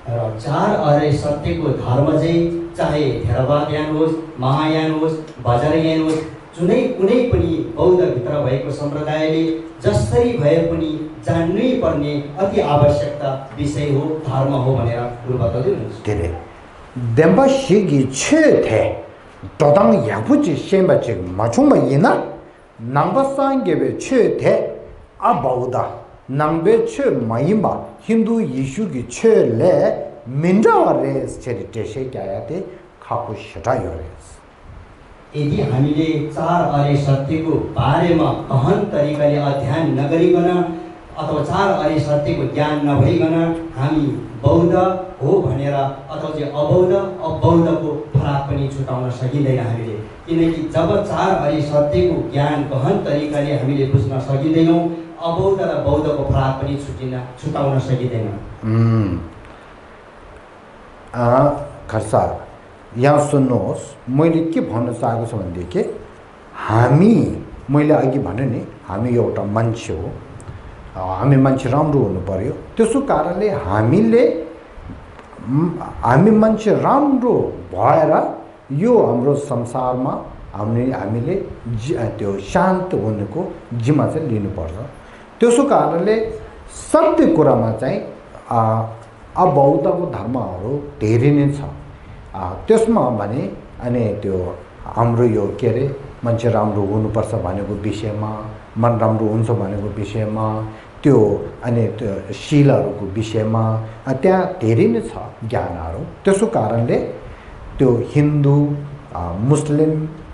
र 4 अर्य सत्यको धर्म चाहिँ चाहे थेरावादयान होस् महायान होस् वज्रयान होस् जुनै कुनै पनि बौद्धभित्र भएको सम्प्रदायले जसरी भए पनि जान्नै पर्ने अति आवश्यकता विषय हो धर्म हो भनेर गुरु बताउँदै हुनुहुन्छ। तेरे देम्बा शिगी छु थे दोदाङ यापुची शेम्बा चिक मचुङमा यिना नांबा सांगेबे छु थे अबौदा नांबे छु माइमा हिन्दू यीशु की छु ले मिन्डावा रेस चेरिटेशे क्यायाते खापु शटायो रेस। यदि हामीले 4 अर्य सत्यको बारेमा गहन तरिकाले अध्ययन नगरिकन अथवा 4 अर्य सत्यको ज्ञान नभइकन हामी बौद्ध हो भनेर अथवा चाहिँ अबौद्धको फरक पनि छुटाउन सकिँदैन हामीले। किनकि जब 4 अर्य सत्यको ज्ञान गहन तरिकाले हामीले बुझ्न सकिँदैनौँ अबौद्ध र बौद्धको फरक पनि छुटाउन सकिँदैन। खर्सा यहाँ सुन्नुहोस् मैले के भन्न चाहेको छु भनेदेखि हामी मैले अघि भने नि हामी एउटा मान्छे हो हामी मान्छे राम्रो हुनु पर्यो त्यसो कारणले हामी मान्छे राम्रो भएर यो हाम्रो संसारमा हामीले त्यो शान्त हुनुको जिम्मा चाहिँ लिनुपर्छ। त्यसो कारणले सत्य कुरामा चाहिँ बौद्धको धर्महरू धेरै नै छ त्यसमा भने अनि त्यो हाम्रो यो के अरे मान्छे राम्रो हुनुपर्छ भनेको विषयमा मन राम्रो हुन्छ भनेको विषयमा त्यो अनि त्यो शीलहरूको विषयमा त्यहाँ धेरै नै छ ज्ञानहरू। त्यसो कारणले त्यो हिन्दू मुस्लिम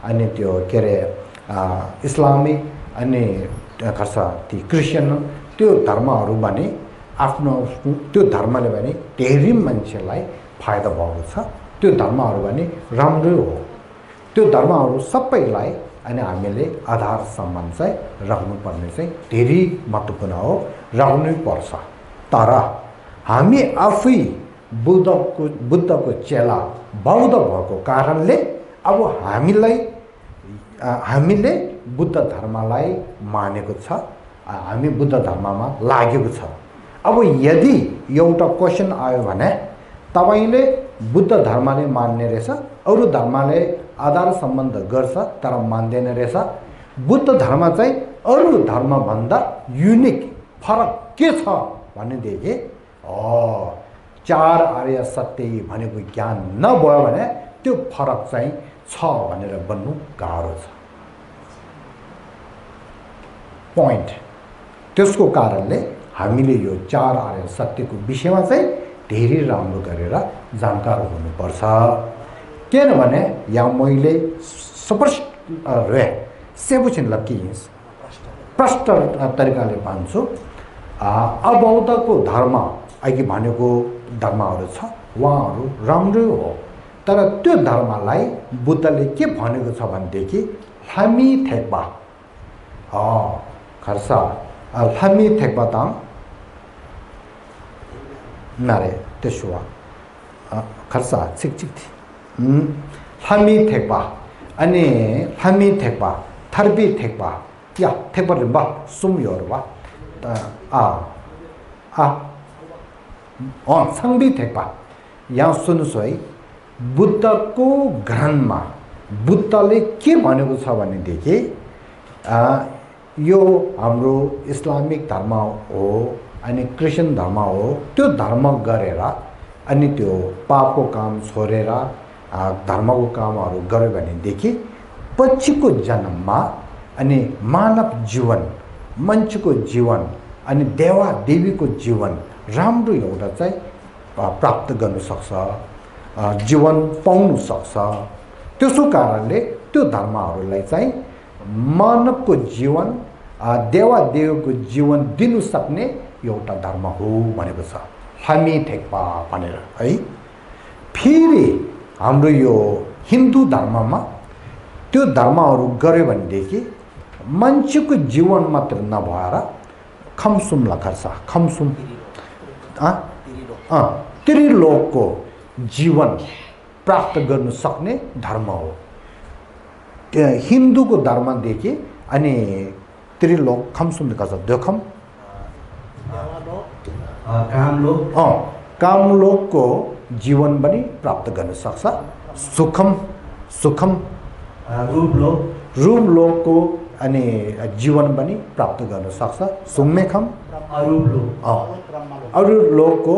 अनि त्यो के अरे इस्लामिक अनि खर्सा ती क्रिस्चियन त्यो धर्महरू भने आफ्नो त्यो धर्मले भने धेरै मान्छेलाई फाइदा भएको छ। त्यो धर्महरू भने राम्रै हो त्यो धर्महरू सबैलाई अनि हामीले आधार सम्मान चाहिँ राख्नुपर्ने चाहिँ धेरै महत्त्वपूर्ण हो राख्नै पर्छ। तर हामी आफै बुद्धको चेला बौद्ध भएको कारणले अब हामीले बुद्ध धर्मलाई मानेको छ हामी बुद्ध धर्ममा लागेको छ। अब यदि एउटा क्वेसन आयो भने तपाईले बुद्ध धर्मले मान्ने रहेछ अरू धर्मले आधार सम्बन्ध गर्छ तर मान्दैन रहेछ बुद्ध धर्म चाहिँ अरू धर्मभन्दा युनिक फरक के छ भनेदेखि 4 अर्य सत्य भनेको ज्ञान नभयो भने त्यो फरक चाहिँ छ भनेर भन्नु गाह्रो छ पोइन्ट। त्यसको कारणले हामीले यो 4 अर्य सत्यको विषयमा चाहिँ धेरै राम्रो गरेर जानकार हुनुपर्छ। किनभने यहाँ मैले स्पष्ट सेबुछिन लकिन्स प्रष्ट तरिकाले भन्छु अबौद्धको धर्म अघि भनेको धर्महरू छ उहाँहरू राम्रै हो तर त्यो धर्मलाई बुद्धले के भनेको छ भनेदेखि हामी थेक्पा खर्सा हामी थेक्पा ताङ नारे त्यसो खर्सा छिक हामी थेक्पा 아니 함이 택바 타르비 택바 야 택바를 봐 숨여로 상비 택바 यहाँ सुन्नुहोस् है बुद्धको ग्रन्थमा बुद्धले के भनेको छ भनेदेखि यो हाम्रो इस्लामिक धर्म हो अनि क्रिस्चियन धर्म हो त्यो धर्म गरेर अनि त्यो पापको काम छोडेर धर्मको कामहरू गर्यो भनेदेखि पछिको जन्ममा अनि मानव जीवन मान्छेको जीवन अनि देवा देवीको जीवन राम्रो एउटा चाहिँ प्राप्त गर्न सक्छ जीवन पाउन सक्छ त्यसो कारणले त्यो धर्महरूलाई चाहिँ मानवको जीवन देवा देवको जीवन दिनु सक्ने एउटा धर्म हो भनेको छ हामी ठेक्पा भनेर है फेरि हाम्रो यो हिन्दू धर्ममा त्यो धर्महरू गर्यो भनेदेखि मान्छेको जीवन मात्र नभएर खमसुम लखर्छ खमसुम त्रिलोकको जीवन प्राप्त गर्न सक्ने धर्म हो हिन्दूको धर्मदेखि अनि त्रिलोक खमसुम लखर्छ दोखम कामलोकको जीवन पनि प्राप्त गर्न सक्छ सुखम रूपलोकको अनि जीवन पनि प्राप्त गर्न सक्छ सुम्मेखम अरू लोकको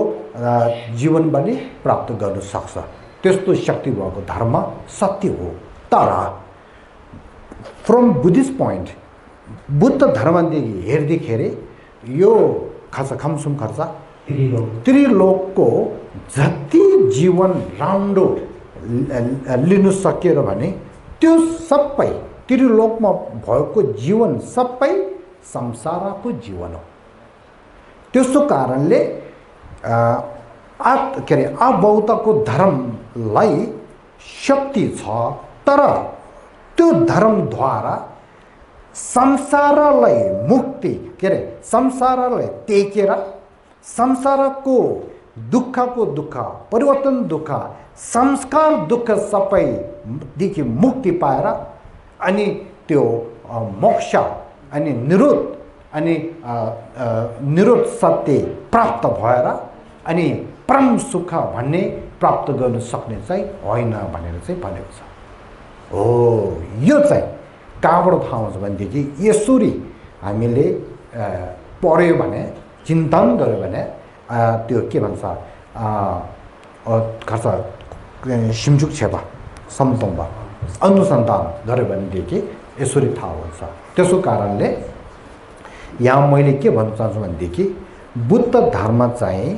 जीवन पनि प्राप्त गर्न सक्छ त्यस्तो शक्ति भएको धर्म सत्य हो तर फ्रम बुद्धिस्ट पोइन्ट बुद्ध धर्मदेखि हेर्दाखेरि यो खमसुम खर्च त्रिलोकको जति जीवन राम्रो लिनु सकेर भने त्यो सबै त्रिलोकमा भएको जीवन सबै संसारको जीवन हो त्यसो कारणले के अरे अबौद्धको धर्मलाई शक्ति छ तर त्यो धर्मद्वारा संसारलाई मुक्ति के अरे संसारलाई टेकेर संसारको दुःखको दुःख परिवर्तन दुःख संस्कार दुःख सबैदेखि मुक्ति पाएर अनि त्यो मोक्ष अनि निरोध सत्य प्राप्त भएर अनि परम सुख भन्ने प्राप्त गर्न सक्ने चाहिँ होइन भनेर चाहिँ भनेको छ हो यो चाहिँ कहाँबाट थाहा हुन्छ भनेदेखि यसरी हामीले पढ्यो भने चिन्तन गर्यो भने त्यो के भन्छ खर्च सिमजुक छेपा समतम्बा अनुसन्धान गर्यो भनेदेखि यसरी थाहा हुन्छ त्यसो कारणले यहाँ मैले के भन्न चाहन्छु भनेदेखि बुद्ध धर्म चाहिँ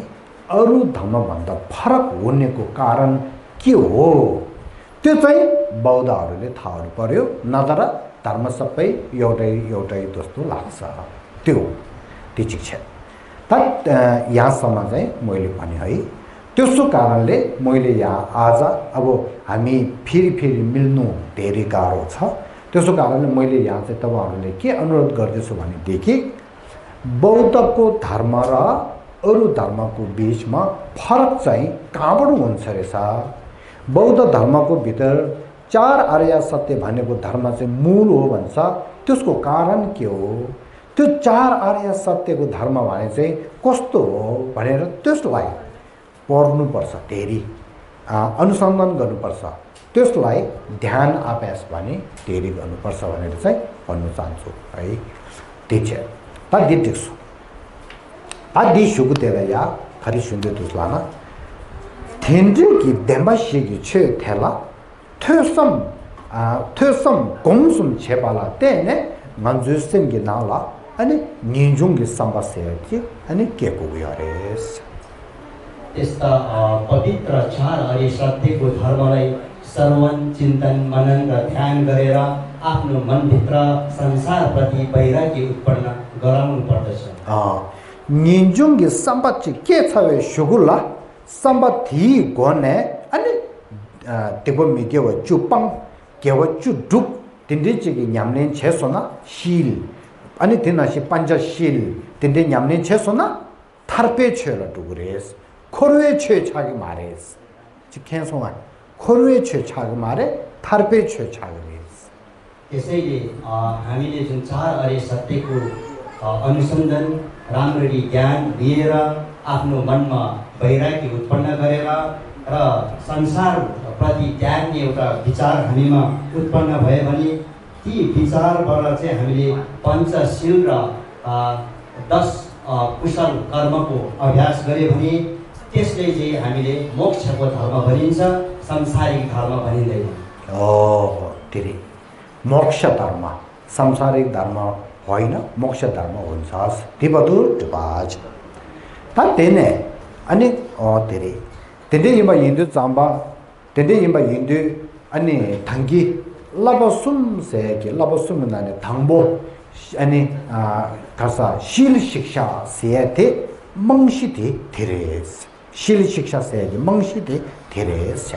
अरू धर्मभन्दा फरक हुनेको कारण के हो त्यो चाहिँ बौद्धहरूले थाहा हुनु पर्यो नत्र धर्म सबै एउटै जस्तो लाग्छ त्यो शिक्षा यहाँसम्म चाहिँ मैले भने है त्यसो कारणले मैले यहाँ आज अब हामी फेरि मिल्नु धेरै गाह्रो छ त्यसो कारणले मैले यहाँ चाहिँ तपाईहरुले के अनुरोध गर्दैछु भनेदेखि बौद्धको धर्म र अरू धर्मको बीचमा फरक चाहिँ कहाँबाट हुन्छ रहेछ बौद्ध धर्मको भित्र 4 आर्य सत्य भनेको धर्म चाहिँ मूल हो भन्छ त्यसको कारण के हो त्यो 4 आर्य सत्यको धर्म भने चाहिँ कस्तो हो भनेर त्यसलाई पढ्नुपर्छ धेरै अनुसन्धान गर्नुपर्छ त्यसलाई ध्यान अभ्यास भने धेरै गर्नुपर्छ भनेर चाहिँ भन्न चाहन्छु है ठीक छ तादिदिसु सुगुतेला खरिसुन्दे तुस्लाना 텐드기 덴바시기 최텔라 퇴섬 공숨 제발라 때네 만주스텐게 나라 아니 닌중기 삼바세기 아니 केकोगयारेस यस्ता पवित्र 4 आर्य सत्यको धर्मलाई श्रवण चिन्तन मनन र ध्यान गरेर आफ्नो मनभित्र संसारप्रति वैराग्य उत्पन्न गराउनु पर्दछ 닌중기 삼바치 केछवे शुगुला 삼바티 गोने अनि तेबो मि게와 주빵 केवा 주둑 딘디지기 냠낸 채소나 실 아니 데나시 반자실 딘디 냠낸 채소나 타르페 채라 두그레스 코르에 채 차기 말레스 지켄송아 코르에 채 차기 말에 थार्पे छे छागरे त्यसैले हामीले जुन चार अरे सत्यको अनुसन्धान राम्ररी ज्ञान लिएर आफ्नो मनमा वैराग्य उत्पन्न गरेर र संसारप्रति त्याग्ने एउटा विचार हामीमा उत्पन्न भयो भने ती विचारबाट चाहिँ हामीले पञ्चशील र 10 कुशल कर्मको अभ्यास गरे भने त्यसले चाहिँ हामीले मोक्षको धर्म भनिन्छ, संसारिक धर्म भनिँदैन। धेरै मोक्ष धर्म सांसारिक धर्म होइन, मोक्ष धर्म हुन्छ। तिबदुर टुपाज तेने अनि धेरै तेने यिम्बा हिन्दू चाम्बा तेने यिम्बा हिन्दू अनि थंगी लबसुम से के लबसुम नाने थंबो अनि खासा शील शिक्षा से थे मंगसिते थेरेस शील शिक्षा से मंगसिते थेरेस छ।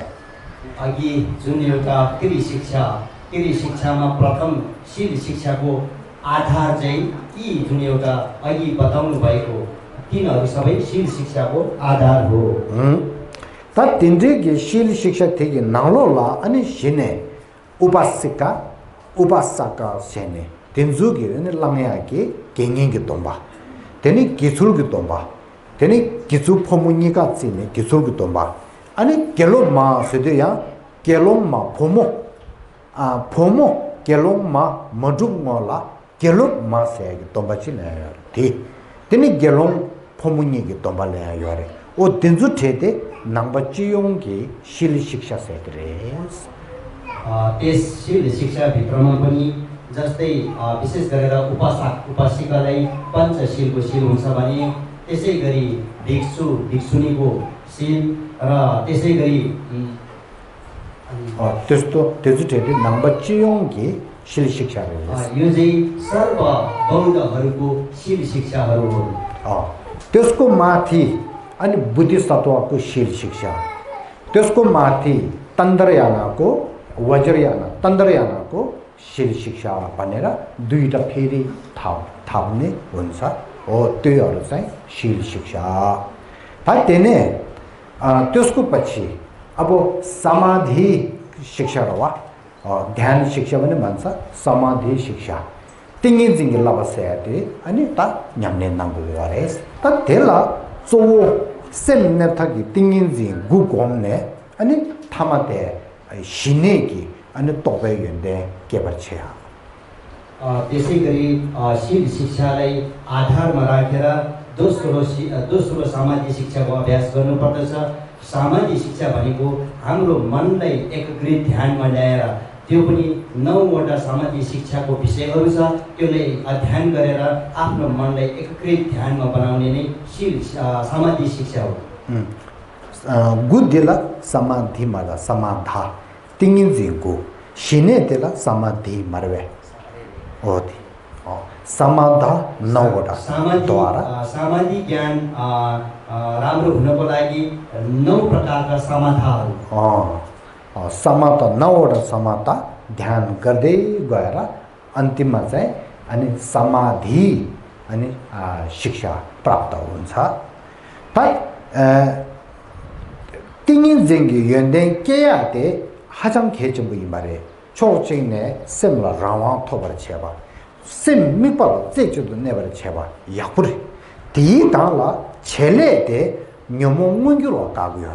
अघि जुन एउटा कृषि शिक्षामा प्रथम शील शिक्षाको आधार चाहिँ यी जुन एउटा अघि बताउनु भएको तीनहरू सबै शील शिक्षाको आधार हो। त तिनले शील शिक्षा थिए नालोला अनि सिने उपासिका सेने तिनजुगी ने लंगया के केंगे तोंबा तेनी किचुल के तोंबा तेनी किचु फमुनी का चिने किचुल के तोंबा अनि केलो मा सदे या केलो मा फोमो केलो मा मजुक मोला केलो मा से के तोंबा चिने थी तेनी केलो फमुनी के तोंबा ले यारे ओ तिनजु थेते नंबचियों की शील शिक्षा से रेस त्यस शील शिक्षा भित्रमा पनि जस्तै विशेष गरेर उपासिकालाई पञ्चशीलको शील हुन्छ भने त्यसै गरी भिक्षुनीको शील र त्यसै गरी त्यस्तो नम्बचियों की शील शिक्षा रहेछ। यो चाहिँ सर्व बौद्धहरूको शील शिक्षाहरू हो। त्यसको माथि अनि बुद्धिसत्वको शील शिक्षा, त्यसको माथि तन्द्रयानाको तन्द्रयानाको शील शिक्षा भनेर दुईटा फेरि थाप्ने हुन्छ हो। त्योहरू चाहिँ शील शिक्षा तेने त्यसको पछि अब समाधि शिक्षा र वा ध्यान शिक्षा पनि भन्छ। समाधि शिक्षा तिङे जिङे लबस्याते अनि त न्याम्ने नंगु गरेस त तेला चो सेम ने थकी तिङे जिङ गु गोमने अनि थामाते शिनेकी अनि तोपे यन्दे केबर छ्या। त्यसै गरी शील शिक्षालाई आधारमा राखेर दोस्रो समाधि शिक्षाको अभ्यास गर्नुपर्दछ। समाधि शिक्षा भनेको हाम्रो मनलाई एकीकृत ध्यानमा ल्याएर त्यो पनि 9वटा समाधि शिक्षाको विषयहरू छ, त्यसले अध्ययन गरेर आफ्नो मनलाई एकीकृत ध्यानमा बनाउने नै शील समाधि शिक्षा हो। गुद्देला समाधि मरा समाधा तिङिन जिगु शिने तेला समाधि मरवे होती समाधा 9वटा द्वारा समाधि ज्ञान राम्रो हुनको लागि 9 प्रकारका समाधाहरू समाता 9वटा समाता ध्यान गर्दै गएर अन्तिममा चाहिँ अनि समाधि अनि शिक्षा प्राप्त हुन्छ। त तिङिन जिङगी यन्दे केयाते हाजङ खेचबु इमारे छोचिङने सिमला रावा थोबर छेबा सिम मिपल चेचुदु नेबर छेबा यापुरे ती ताला छेले ते न्योमोङ मुंगिरो कागुयो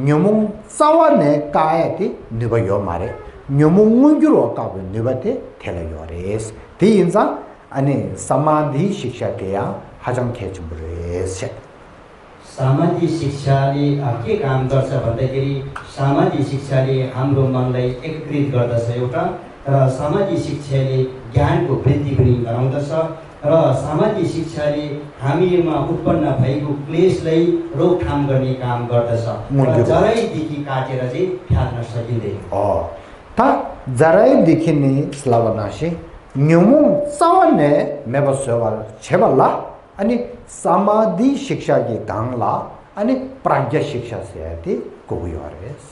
न्योमोङ चावाने कायाते निबयो मारे न्योमोङ मुंगिरो कागु निबते थेलयो रेस ती इन्सा अनि समाधि शिक्षा केया हाजङ खेचबु रेस। समाधि शिक्षाले के काम गर्छ भन्दाखेरि समाधि शिक्षाले हाम्रो मनलाई एकीकृत गर्दछ एउटा, र समाधि शिक्षाले ज्ञानको वृद्धि पनि गराउँदछ, र समाधि शिक्षाले हामीमा उत्पन्न भएको क्लेशलाई रोकथाम गर्ने काम गर्दछ। जराइदेखि काटेर चाहिँ फ्याल्न सकिँदैन। जराइदेखि नै स्लावनासी न्युमुङ चावने मेबसवा छेबल्ला अनि समाधि शिक्षा के गांगला अनि प्राज्ञा शिक्षा से आते कोगुयोरेस।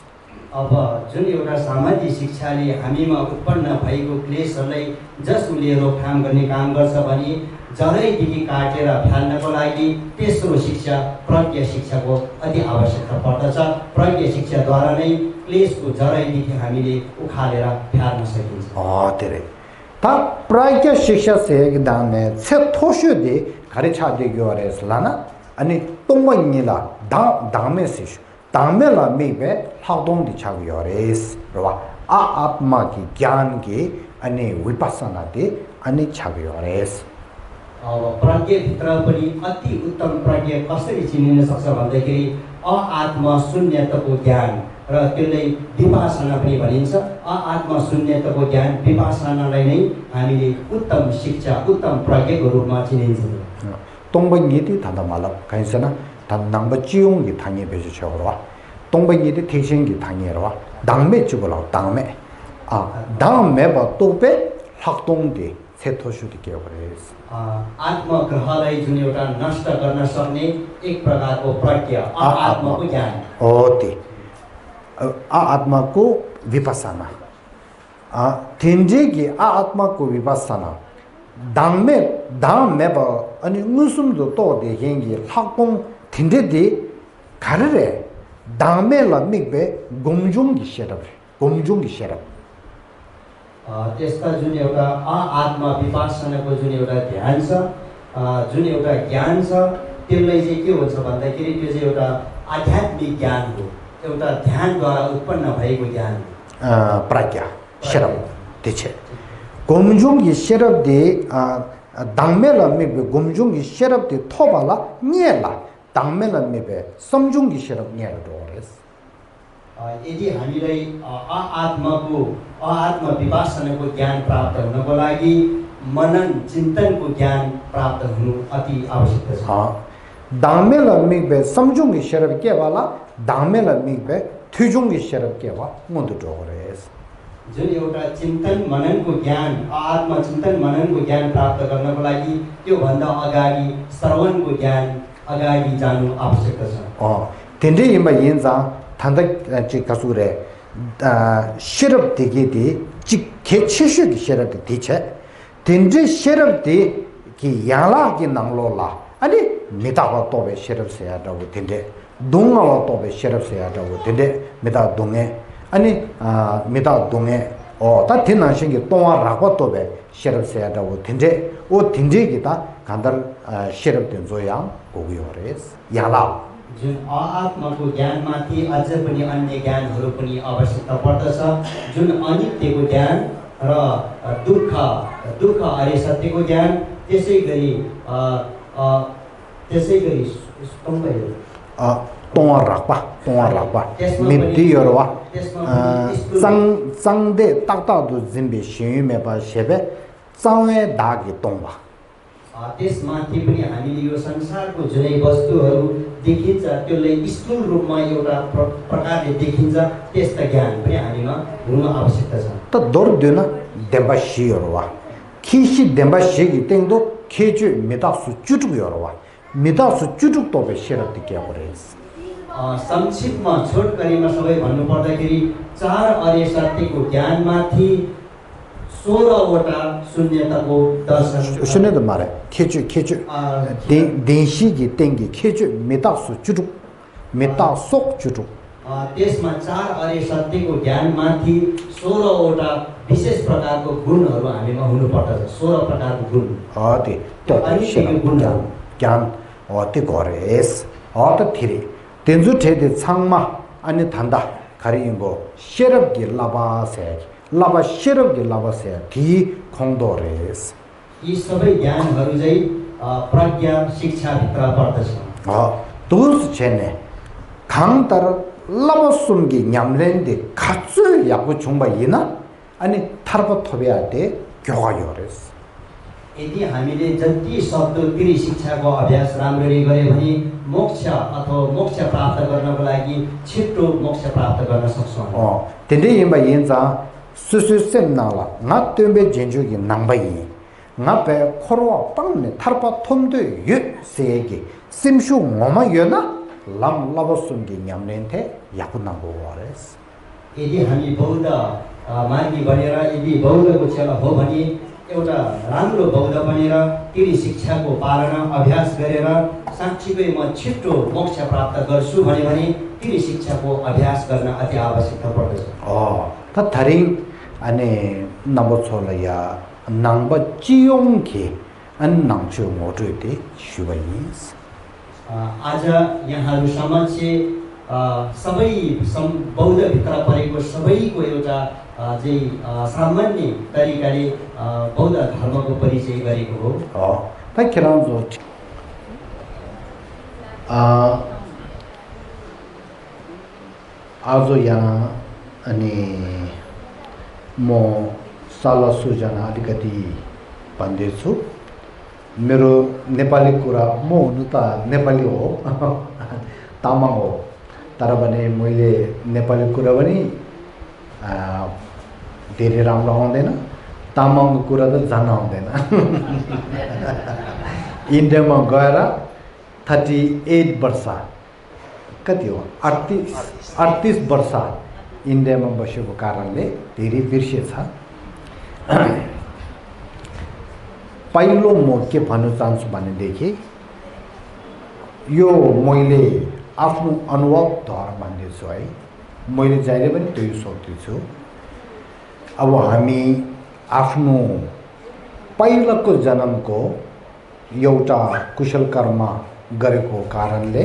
अब जुन एउटा समाधि शिक्षाले हामीमा उत्पन्न भएको क्लेशहरूलाई जसले रोकथाम गर्ने काम गर्छ भने जराइदेखि काटेर फ्याल्नको लागि तेस्रो शिक्षा प्रज्ञा शिक्षाको अति आवश्यकता पर्दछ। प्रज्ञा शिक्षाद्वारा नै क्लेशको जराइदेखि हामीले उखालेर फ्यार्न सकिन्छ तेरे ता प्राज्ञ शिक्षा से दाने से थोशु दे खरेछा दे ग्योरेस लाना अनि तोंगनिला दामे से दामेला मेबे हादों दि छाग्योरेस रवा आत्मा की ज्ञान के अनि विपස්සना दे अनि छाग्योरेस अब प्रज्ञभित्र पनि अति उत्तम प्रज्ञ कसरी चिनिन सक्छ भन्दाखेरि आत्मा शून्यताको ज्ञान र त्यसलाई विपස්සना पनि भनिन्छ आत्मा शून्यताको ज्ञान विपස්සनालाई नै हामीले उत्तम शिक्षा उत्तम प्रज्ञको रूपमा चिनिन्छ तोंबनिति थादा माला काइसना थानंग बचियों की थाने बेज छौरवा तोंबनिति थेसिंग की थाने रवा दांगमे चुगला दांगमे दांगमे ब तोपे हक्तों दे सेथोशुति के ओरेस आत्मग्रहलाई जुन एउटा नष्ट गर्न सक्ने एक प्रकारको प्रज्ञा आत्माको ज्ञान आत्मा को विपස්සना तिनजे की आत्मा को विपස්සना दांगमे ब अनि मुसुम जो तो दे हेंगी हक्तों तिनजे दे खररे दांगमे ला मिबे गुमजुङ की शेरब त्यसका जुन एउटा आत्मा विपස්සनाको जुन एउटा ध्यान छ जुन एउटा ज्ञान छ त्यसलाई चाहिँ के हुन्छ भन्दाखेरि त्यो चाहिँ एउटा आध्यात्मिक ज्ञान हो एउटा ध्यानद्वारा उत्पन्न भएको ज्ञान प्राज्ञा शेरब तेछे गुमजुङ की शेरब दे दांगमे ला मिबे गुमजुङ की शेरब दे थोबाला न्येला दांगमे ला मिबे समजुङ की शेरब न्येला दोरेस यदि हामीलाई आत्मा विपස්සनाको ज्ञान प्राप्त हुनको लागि मनन चिन्तनको ज्ञान प्राप्त हुनु अति आवश्यक छ दांगमे ला मिबे समजुङ की शेरब के वाला दांगमे ला मिबे थुजुङ की शेरब के वा मुदु दोरेस जुन एउटा चिन्तन मननको ज्ञान आत्मा चिन्तन मननको ज्ञान प्राप्त गर्नको लागि त्यो भन्दा अगाडि श्रवणको ज्ञान अगाडि जानु आवश्यक छ तेन्डे यिमा यिनजा थान्दा छि कसुरे शेरब दिगेदि छि खेछिसु की शेरब दिछे तेन्डे शेरब दि की याला की नंगलोला अनि मितावा तोबे शेरब से यादव तेन्डे दुंगावा तोबे शेरब से यादव तेन्डे मिता दुंगे अनि मिता दुंगे ता थिनाशिंगे तोवा राको तोबे शेरब से यादव तेन्डे ओ तेन्डे गिता कांदर शेरब दिन जोया गोगियोरेस याला जुन आत्माको ज्ञानमाथि अझ पनि अन्य ज्ञानहरू पनि आवश्यकता पर्दछ जुन अनित्यको ज्ञान र दुःख अरे सत्यको ज्ञान त्यसै गरी तोंगा राखपा मिदियोरवा संगदे ताक्ता दु जिम्बे शिमे बा शेबे चावे दागे तोंबा त्यसमाथि पनि हामीले यो संसारको जुनै वस्तुहरू देखिन्छ त्यसलाई स्थूल रूपमा एउटा प्रकारले देखिन्छ त्यस्ता ज्ञान पनि हामीमा हुनु आवश्यकता छ त दर दिन देम्बाशीहरुवा खिसी देम्बाशीगी तेंदो खेजु मेदासु चुटुगहरुवा मेदासु चुटुक तोबे शेरत के परेस संक्षिप्तमा छोटकरीमा सबै भन्नु पर्दाखेरि चार अर्य सत्यको ज्ञानमाथि 16 वटा शून्यताको दर्शन शून्यता मारे खेजु देशी की तेंगी खेजु मेदासु चुटुक मेदासोक चुटुक त्यसमा चार अर्य सत्यको ज्ञानमाथि 16 वटा विशेष प्रकारको गुणहरू हामीमा हुनु पर्दछ 16 प्रकारको गुण ज्ञान ते गरेस त थिरे तेन्जु ठेदे छाङमा अनि धन्दा खरिङगो शेरब गे लाबा शेरब गे लाबा से ठी खोङदोरेस यी सबै ज्ञानहरू चाहिँ प्रज्ञा शिक्षा भित्र पर्दछ तुस छेने खाङतर लाबसुमगी न्यामलेन्डे खाचु याको छुङबा यिना अनि थर्प थोबियाते ग्योयोरेस यदि हामीले जति शब्द कृ शिक्षाको अभ्यास राम्ररी गरे भने मोक्ष अथवा मोक्ष प्राप्त गर्नको लागि छिटो मोक्ष प्राप्त गर्न सक्छौं तेन्डे यिम्बा यिनजा सुसुसेम नाला नात्यम्बे जेन्जुगी नांबाई नापे खोरवा पांगने थर्पा थोमदे यु सेगे सिमशु ngoma यना lam labosumगी न्यामलेन्थे याकु नांगो वारेस यदि हामी बौद्ध मार्गी बनेर यदि बौद्धको चेला हो भने एउटा राम्रो बौद्ध बनेर कृ शिक्षाको पालना अभ्यास गरेर साँच्चै म छिटो मोक्ष प्राप्त गर्छु भने फेरि शिक्षाको अभ्यास गर्न अति आवश्यकता पर्दछ त थरिङ अनि नम्बर 6 या नंबर चियोङ के अन नंगछु मोटुते शुभइस आज यहाँहरू समक्ष सबै बौद्ध भित्र परेको सबैको एउटा चाहिँ सामान्य तरिकाले बौद्ध धर्मको परिचय गरेको हो त खेलाउँछौ आज यहाँ अनि म साला सुजना अलिकति भन्दैछु मेरो नेपाली कुरा म हुनु त नेपाली हो तामाङ हो तर पनि मैले नेपाली कुरा पनि धेरै राम्रो आउँदैन तामाङको कुरा त जान्न आउँदैन इन्डियामा गएर 38 वर्ष कति हो 38 वर्ष इन्डियामा बसेको कारणले धेरै बिर्सेछ पहिलो म के भन्न चाहन्छु भनेदेखि यो मैले आफ्नो अनुभवद्वारा भन्दैछु है मैले जहिले पनि त्यही सोच्दैछु अब हामी आफ्नो पहिलाको जन्मको एउटा कुशल कर्म गरेको कारणले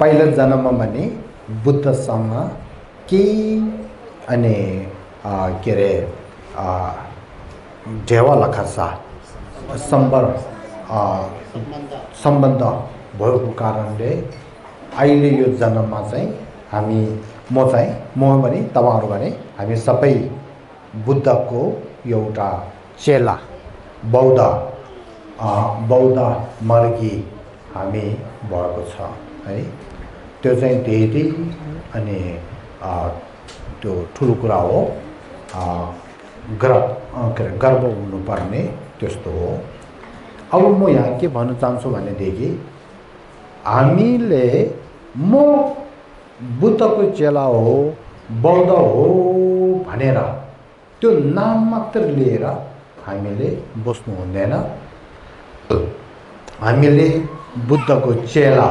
पहिला जन्ममा भने बुद्धसँग केही अनि के अरे ढेवा लखसा सम्बन्ध भएको कारणले अहिले यो जन्ममा चाहिँ हामी म पनि तपाईहरु भने हामी सबै बुद्धको एउटा चेला बौद्ध मार्गी हामी भएको छ है त्यो चाहिँ धेरै अनि त्यो ठुलो कुरा हो गर्व हुनुपर्ने त्यस्तो हो अब म यहाँ के भन्न चाहन्छु भनेदेखि हामीले म बुद्धको चेला हो बौद्ध हो भनेर त्यो नाम मात्र लिएर हामीले बस्नु हुँदैन हामीले बुद्धको चेला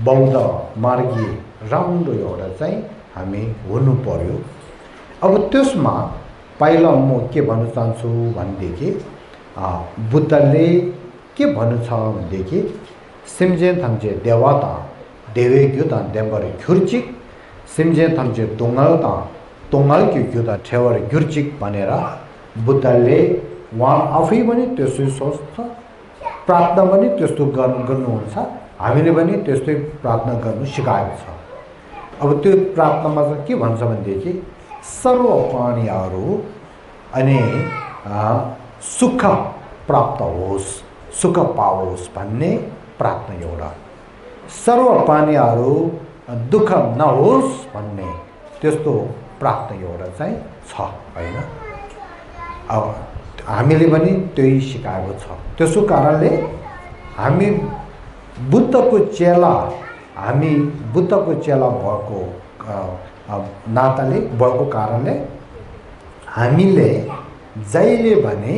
बौद्ध मार्गी राम्रो एउटा चाहिँ हामी हुनु पर्यो अब त्यसमा पहिला म के भन्न चाहन्छु भनेदेखि बुद्धले के भन्नु छ भनेदेखि सिमजेन थम्जे देवता देवे ग्युता देवरे घुर्चिक सिमजेन थम्जे तोंगल के ग्युता ठेवरे घुर्चिक भनेर बुद्धले उहाँ आफै पनि त्यसै सोच्छ प्रार्थना पनि त्यस्तो गर्नुहुन्छ हामीले पनि त्यस्तै प्रार्थना गर्नु सिकाएको छ अब त्यो प्रार्थनामा चाहिँ के भन्छ भनेदेखि सर्व प्राणीहरू अनि सुख प्राप्त होस् सुख पाओस् भन्ने प्रार्थना एउटा सर्व प्राणीहरू दुःख नहोस् भन्ने त्यस्तो प्रार्थना एउटा चाहिँ छ हैन अब हामीले पनि त्यही सिकाएको छ त्यसो कारणले हामी बुद्धको चेला भएको नाताले भएको कारणले हामीले जहिले भने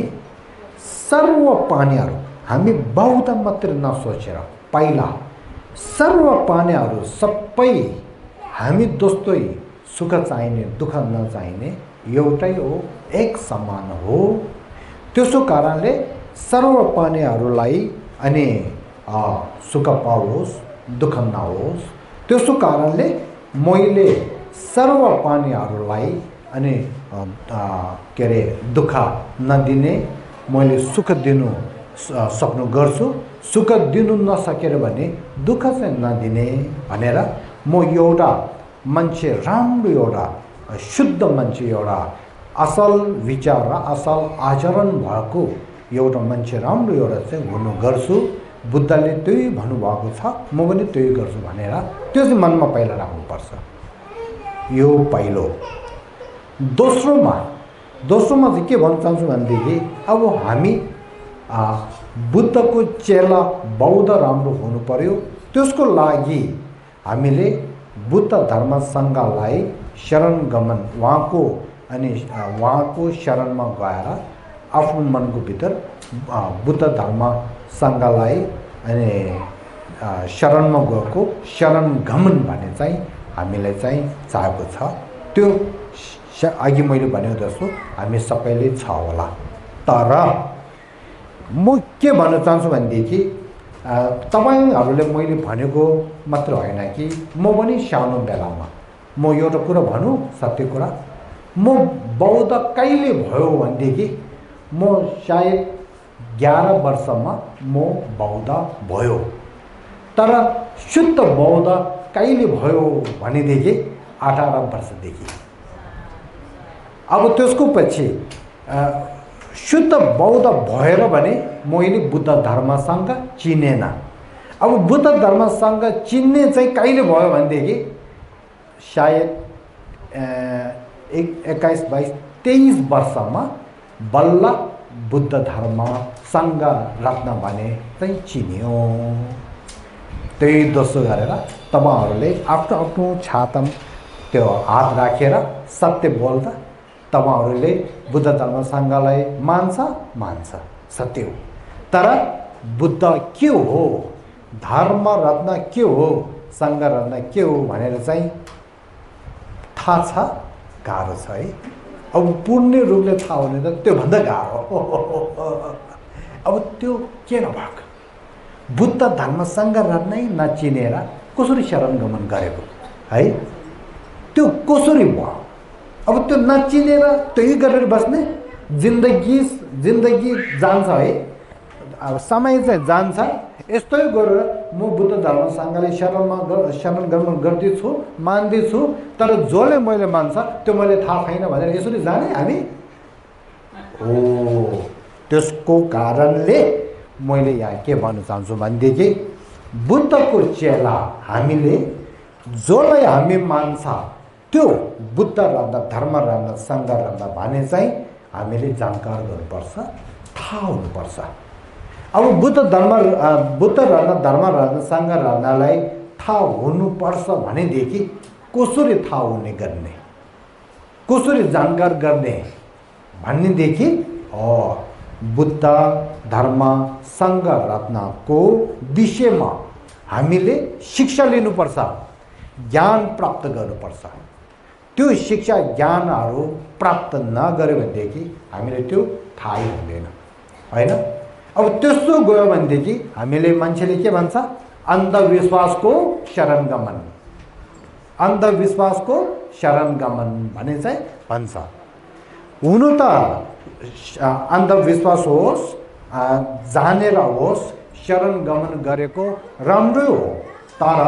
सर्व प्राणीहरू हामी बौद्ध मात्र नसोचेर पहिला सर्व प्राणीहरू सबै हामी दोस्तै सुख चाहिने दुःख नचाहिने एउटै हो एक समान हो त्यसो कारणले सर्व प्राणीहरूलाई अनि सुख पाओस् दुःख नहोस् त्यसो कारणले मैले सर्व प्राणीहरूलाई अनि के अरे दुःख नदिने मैले सुख दिनु सक्नु गर्छु सुख दिनु नसकेर भने दुःख चाहिँ नदिने भनेर म एउटा मान्छे राम्रो एउटा शुद्ध मान्छे एउटा असल विचार र असल आचरण भएको एउटा मान्छे राम्रो एउटा चाहिँ हुनु गर्छु बुद्धले त्यही भन्नुभएको छ म पनि त्यही गर्छु भनेर त्यो चाहिँ मनमा पहिला राख्नुपर्छ यो पहिलो दोस्रोमा चाहिँ के भन्न चाहन्छु भनेदेखि अब हामी बुद्धको चेला बौद्ध राम्रो हुनु पर्यो त्यसको लागि हामीले बुद्ध धर्म संघलाई शरण गमन उहाँको शरणमा गएर आफ्नो मनको भित्र बुद्ध धर्म संघलाई अनि शरणमा गएको शरण गमन भन्ने चाहिँ हामीलाई चाहिँ चाहेको छ। त्यो अघि मैले भनेको जस्तो हामी सबैले छ होला। तर म के भन्न चाहन्छु भनेदेखि तपाईँहरूले मैले भनेको मात्र होइन कि म पनि सानो बेलामा म एउटा कुरा भनौँ, सत्य कुरा, म बौद्ध कहिले भयो भनेदेखि म सायद 11 वर्षमा म बौद्ध भयो। तर शुद्ध बौद्ध कहिले भयो भनेदेखि 18 वर्षदेखि। अब त्यसको पछि शुद्ध बौद्ध भएर भने मैले बुद्ध धर्मसँग चिनेन। अब बुद्ध धर्मसँग चिन्ने चाहिँ कहिले भयो भनेदेखि सायद 21, 22, 23 वर्षमा बल्ल बुद्ध धर्मसँग रत्न भने चाहिँ चिन्यो। त्यही दोस्रो गरेर तपाईँहरूले आफ्नो आफ्नो छातामा त्यो हात राखेर सत्य बोल्दा तपाईँहरूले बुद्ध धर्मसँगलाई मान्छ सत्य हो। तर बुद्ध के हो, धर्म रत्न के हो, सङ्घ रत्न के हो भनेर चाहिँ थाहा छ, गाह्रो छ है। अब पूर्ण रूपले थाहा हुने त त्योभन्दा गाह्रो। अब त्यो के नभएको, बुद्ध धर्मसँग रत्नै नचिनेर कसरी शरण गमन गरेको है, त्यो कसरी भयो? अब त्यो नचिनेर त्यही गरेर बस्ने, जिन्दगी जान्छ है, अब समय चाहिँ जान्छ। यस्तै गरेर म बुद्ध धर्मसँगले शरण गमन गर्दैछु, मान्दैछु, तर जसले मैले मान्छ त्यो मैले थाहा छैन भनेर यसरी जाने हामी हो। त्यसको कारणले मैले यहाँ के भन्न चाहन्छु भनेदेखि बुद्धको चेला हामीले जसलाई हामी मान्छ त्यो बुद्ध रहँदा, धर्म रहँदा, सङ्घ रहँदा भने चाहिँ हामीले जानकार गर्नुपर्छ, थाहा हुनुपर्छ। अब बुद्ध रहँदा, धर्म रहँदा, सङ्घ रहँदालाई थाहा हुनुपर्छ भनेदेखि कसरी थाहा हुने गर्ने, कसरी जानकार गर्ने भन्नेदेखि बुद्ध धर्म सङ्घ रत्नको विषयमा हामीले शिक्षा लिनुपर्छ, ज्ञान प्राप्त गर्नुपर्छ। त्यो शिक्षा ज्ञानहरू प्राप्त नगर्यो भनेदेखि हामीले त्यो थाहै हुँदैन होइन। अब त्यस्तो गयो भनेदेखि हामीले मान्छेले के भन्छ, अन्धविश्वासको शरणगमन, अन्धविश्वासको शरणगमन भने चाहिँ भन्छ। हुनु त अन्धविश्वास होस्, जानेर होस्, शरण गमन गरेको राम्रो हो। तर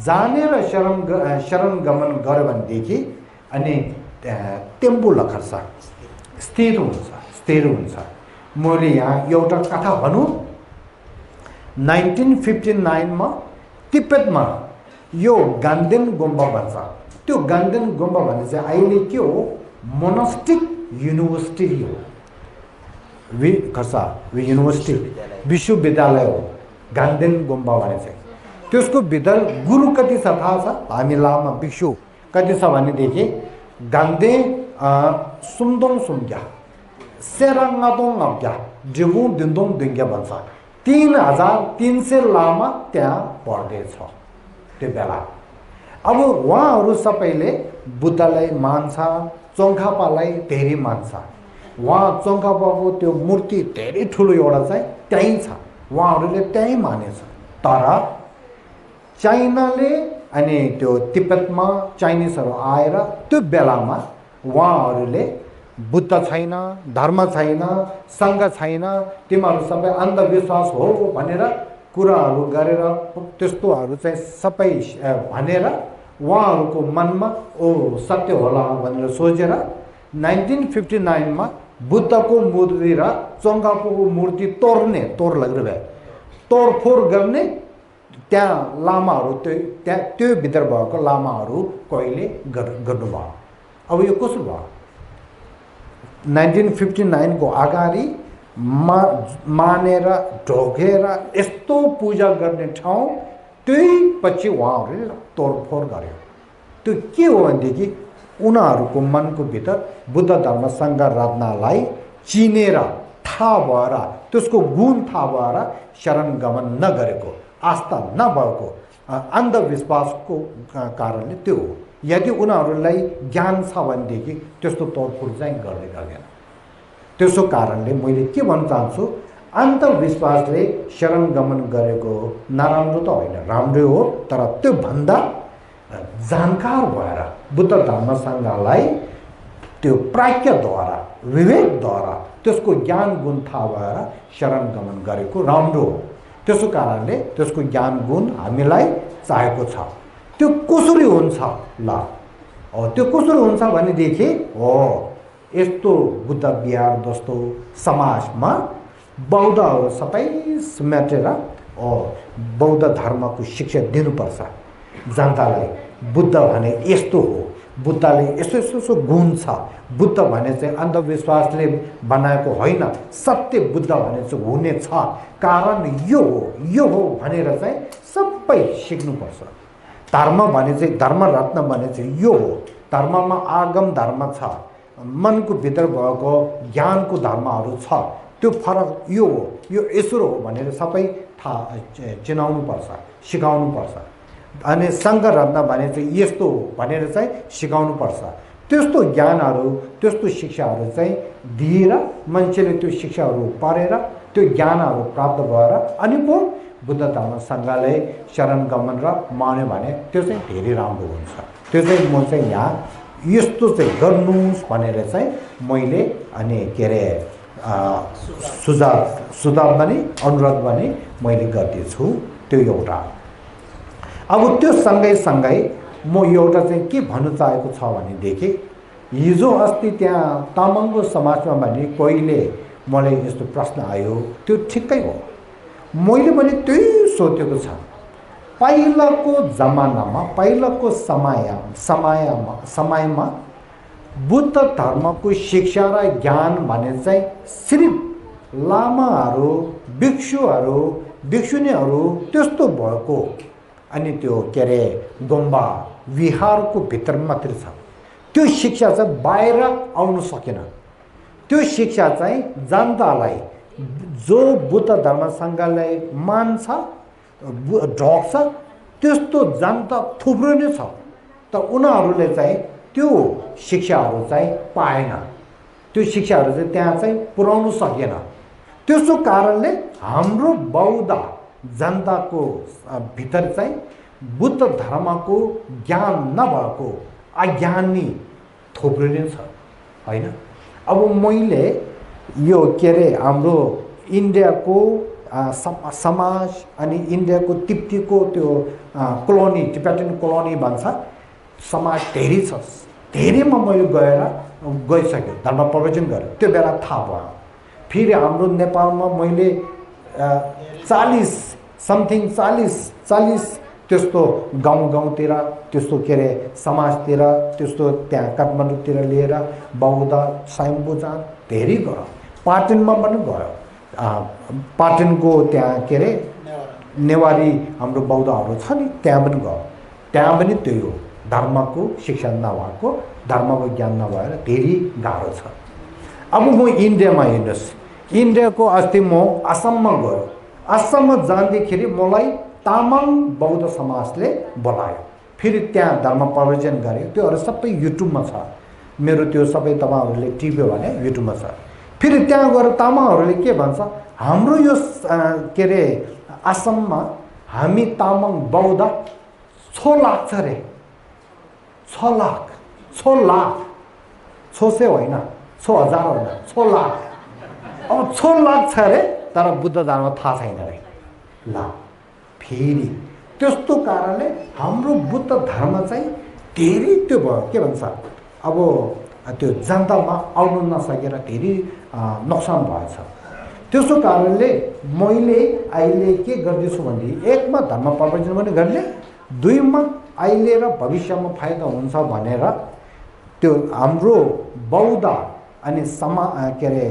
जानेर शरण गमन गर्यो भनेदेखि अनि टेम्पो लखर्छ, स्थिर हुन्छ। मैले यहाँ एउटा कथा भनौँ। 1959 तिब्बतमा यो गान्धेन गुम्बा भन्छ। त्यो गान्धेन गुम्बा भन्ने चाहिँ अहिले के हो, मोनास्टिक युनिभर्सिटी हो, युनिभर्सिटी विश्वविद्यालय हो गान्धेन गुम्बा भने चाहिँ। त्यसको भित्र गुरु कति छ थाहा छ? हामी लामा भिक्षु कति छ भनेदेखि गान्धे सुमदोङ सुम्ग्या, सेराङादोङ अब्ग्या, डिबुङ दिन्दोङ दिङ्ग्या भन्छ। 3300 लामा त्यहाँ पढ्दैछ त्यो बेला। अब उहाँहरू सबैले बुद्धलाई मान्छ, चोङ्खापालाई धेरै मान्छ। उहाँ चोङ्खापाको त्यो मूर्ति धेरै ठुलो एउटा चाहिँ त्यहीँ छ, उहाँहरूले त्यहीँ मानेछ। तर चाइनाले अनि त्यो तिब्बतमा चाइनिजहरू आएर त्यो बेलामा उहाँहरूले बुद्ध छैन, धर्म छैन, सङ्घ छैन, तिमीहरू सबै अन्धविश्वास हो भनेर कुराहरू गरेर त्यस्तोहरू चाहिँ सबै भनेर उहाँहरूको मनमा सत्य होला भनेर सोचेर 1959 बुद्धको मूर्ति र चोङ्खापोको मूर्ति तोडफोड गर्ने त्यहाँ लामाहरू त्यो भित्र भएको लामाहरू कहिले गर्नुभयो। अब यो कसो भयो? 1959 को अगाडि मानेर ढोकेर यस्तो पूजा गर्ने ठाउँ त्यही पछि उहाँहरूले तोडफोड गर्यो। त्यो के हो भनेदेखि उनीहरूको मनको भित्र बुद्ध धर्मसँग रत्नलाई चिनेर थाहा भएर त्यसको गुण थाहा भएर शरण गमन नगरेको आस्था नभएको अन्धविश्वासको कारणले त्यो हो। यदि उनीहरूलाई ज्ञान छ भनेदेखि त्यस्तो तोडफोड चाहिँ गर्दैन। त्यसो कारणले मैले के भन्न चाहन्छु, अन्धविश्वासले शरण गमन गरेको नराम्रो त होइन, राम्रै हो। तर त्यो भन्दा जानकार भएर बुद्ध धर्म संघलाई त्यो प्राज्ञद्वारा विवेकद्वारा त्यसको ज्ञान गुण थाहा भएर शरण गमन गरेको राम्रो हो। त्यसो कारणले त्यसको ज्ञान गुण हामीलाई चाहिएको छ। त्यो कसरी हुन्छ ल, त्यो कसरी हुन्छ भनेदेखि हो यस्तो बुद्ध विहार जस्तो समाजमा बौद्धहरू सबै समेटेर बौद्ध धर्मको शिक्षा दिनुपर्छ जनतालाई। बुद्ध भने यस्तो हो, बुद्धले यस्तो यस्तो गुण छ, बुद्ध भने चाहिँ अन्धविश्वासले बनाएको होइन, सत्य बुद्ध भने चाहिँ हुने छ, कारण यो हो भनेर चाहिँ सबै सिक्नुपर्छ। धर्म भने चाहिँ धर्मरत्न भने चाहिँ यो हो। धर्ममा आगम धर्म छ, मनको भित्र भएको ज्ञानको धर्महरू छ, त्यो फरक यो हो, यो यसो हो भनेर सबै थाहा चिनाउनुपर्छ, सिकाउनुपर्छ। अनि सङ्घरत्न भने चाहिँ यस्तो हो भनेर चाहिँ सिकाउनुपर्छ। त्यस्तो ज्ञानहरू त्यस्तो शिक्षाहरू चाहिँ दिएर मान्छेले त्यो शिक्षाहरू पढेर त्यो ज्ञानहरू प्राप्त भएर अनि पो बुद्ध धर्म सङ्घले शरण गमन र मान्यो भने त्यो चाहिँ धेरै राम्रो हुन्छ। त्यो चाहिँ म चाहिँ यहाँ यस्तो चाहिँ गर्नुहोस् भनेर चाहिँ मैले अनि के अरे सुझाव पनि अनुरोध पनि मैले गर्दैछु। त्यो एउटा। अब त्यो सँगै म एउटा चाहिँ के भन्न चाहेको छ भनेदेखि हिजो अस्ति त्यहाँ तामाङको समाजमा भने कोहीले मलाई यस्तो प्रश्न आयो, त्यो ठिकै हो। मैले पनि त्यही सोचेको छ। पहिलाको जमानामा पहिलाको समयमा बुद्ध धर्मको शिक्षा र ज्ञान भने चाहिँ सिर्फ लामाहरू भिक्षुहरू भिक्षुनीहरू त्यस्तो भएको अनि त्यो के अरे गुम्बा विहारको भित्र मात्रै छ। त्यो शिक्षा चाहिँ बाहिर आउन सकेन। त्यो शिक्षा चाहिँ जनतालाई जो बुद्ध धर्म सङ्घलाई मान्छ ढोग्छ त्यस्तो जनता थुप्रो नै छ, त उनीहरूले चाहिँ त्यो शिक्षाहरू चाहिँ पाएन, त्यो शिक्षाहरू चाहिँ त्यहाँ चाहिँ पुर्याउनु सकेन। त्यसो कारणले हाम्रो बौद्ध जनताको भित्र चाहिँ बुद्ध धर्मको ज्ञान नभएको अज्ञानी थुप्रै नै छ होइन। अब मैले यो के अरे हाम्रो इन्डियाको समाज अनि इन्डियाको तिब्बतीको त्यो कोलोनी टिबेटन कोलोनी भन्छ समाज धेरै छ। धेरैमा मैले गइसकेँ, धर्म प्रवचन गरेँ, त्यो बेला थाहा भयो। फेरि हाम्रो नेपालमा मैले 40 त्यस्तो गाउँतिर त्यस्तो के अरे समाजतिर त्यस्तो त्यहाँ काठमाडौँतिर लिएर बौद्ध स्वयम्भूजान धेरै गयो। पाटनमा पनि गयो, पाटनको त्यहाँ के अरे नेवारी हाम्रो बौद्धहरू छ नि त्यहाँ पनि गयो। त्यहाँ पनि त्यही हो, धर्मको शिक्षा नभएको, धर्मको ज्ञान नभएर धेरै गाह्रो छ। अब म इन्डियामा हेर्नुहोस्, इन्डियाको अस्ति म आसाममा गयो। आसाममा जाँदाखेरि मलाई तामाङ बौद्ध समाजले बोलायो। फेरि त्यहाँ धर्म प्रवचन गरेँ, त्योहरू सबै युट्युबमा छ मेरो, त्यो सबै तपाईँहरूले टिप्यो भने युट्युबमा छ। फेरि त्यहाँ गएर तामाङहरूले के भन्छ, हाम्रो यो के अरे आसाममा हामी तामाङ बौद्ध 6 लाख छ अरे, 6 लाख 600 होइन, 6000 होइन, 6 लाख। अब 6 लाख छ अरे, तर बुद्ध धर्म थाहा छैन अरे। ल फेरि त्यस्तो कारणले हाम्रो बुद्ध धर्म चाहिँ धेरै त्यो भयो, के भन्छ अब त्यो जनतामा आउनु नसकेर धेरै नोक्सान भएछ। त्यसो कारणले मैले अहिले के गर्दैछु भने एकमा धर्म प्रवचन पनि गर्ने, दुईमा अहिले र भविष्यमा फाइदा हुन्छ भनेर त्यो हाम्रो बौद्ध अनि के अरे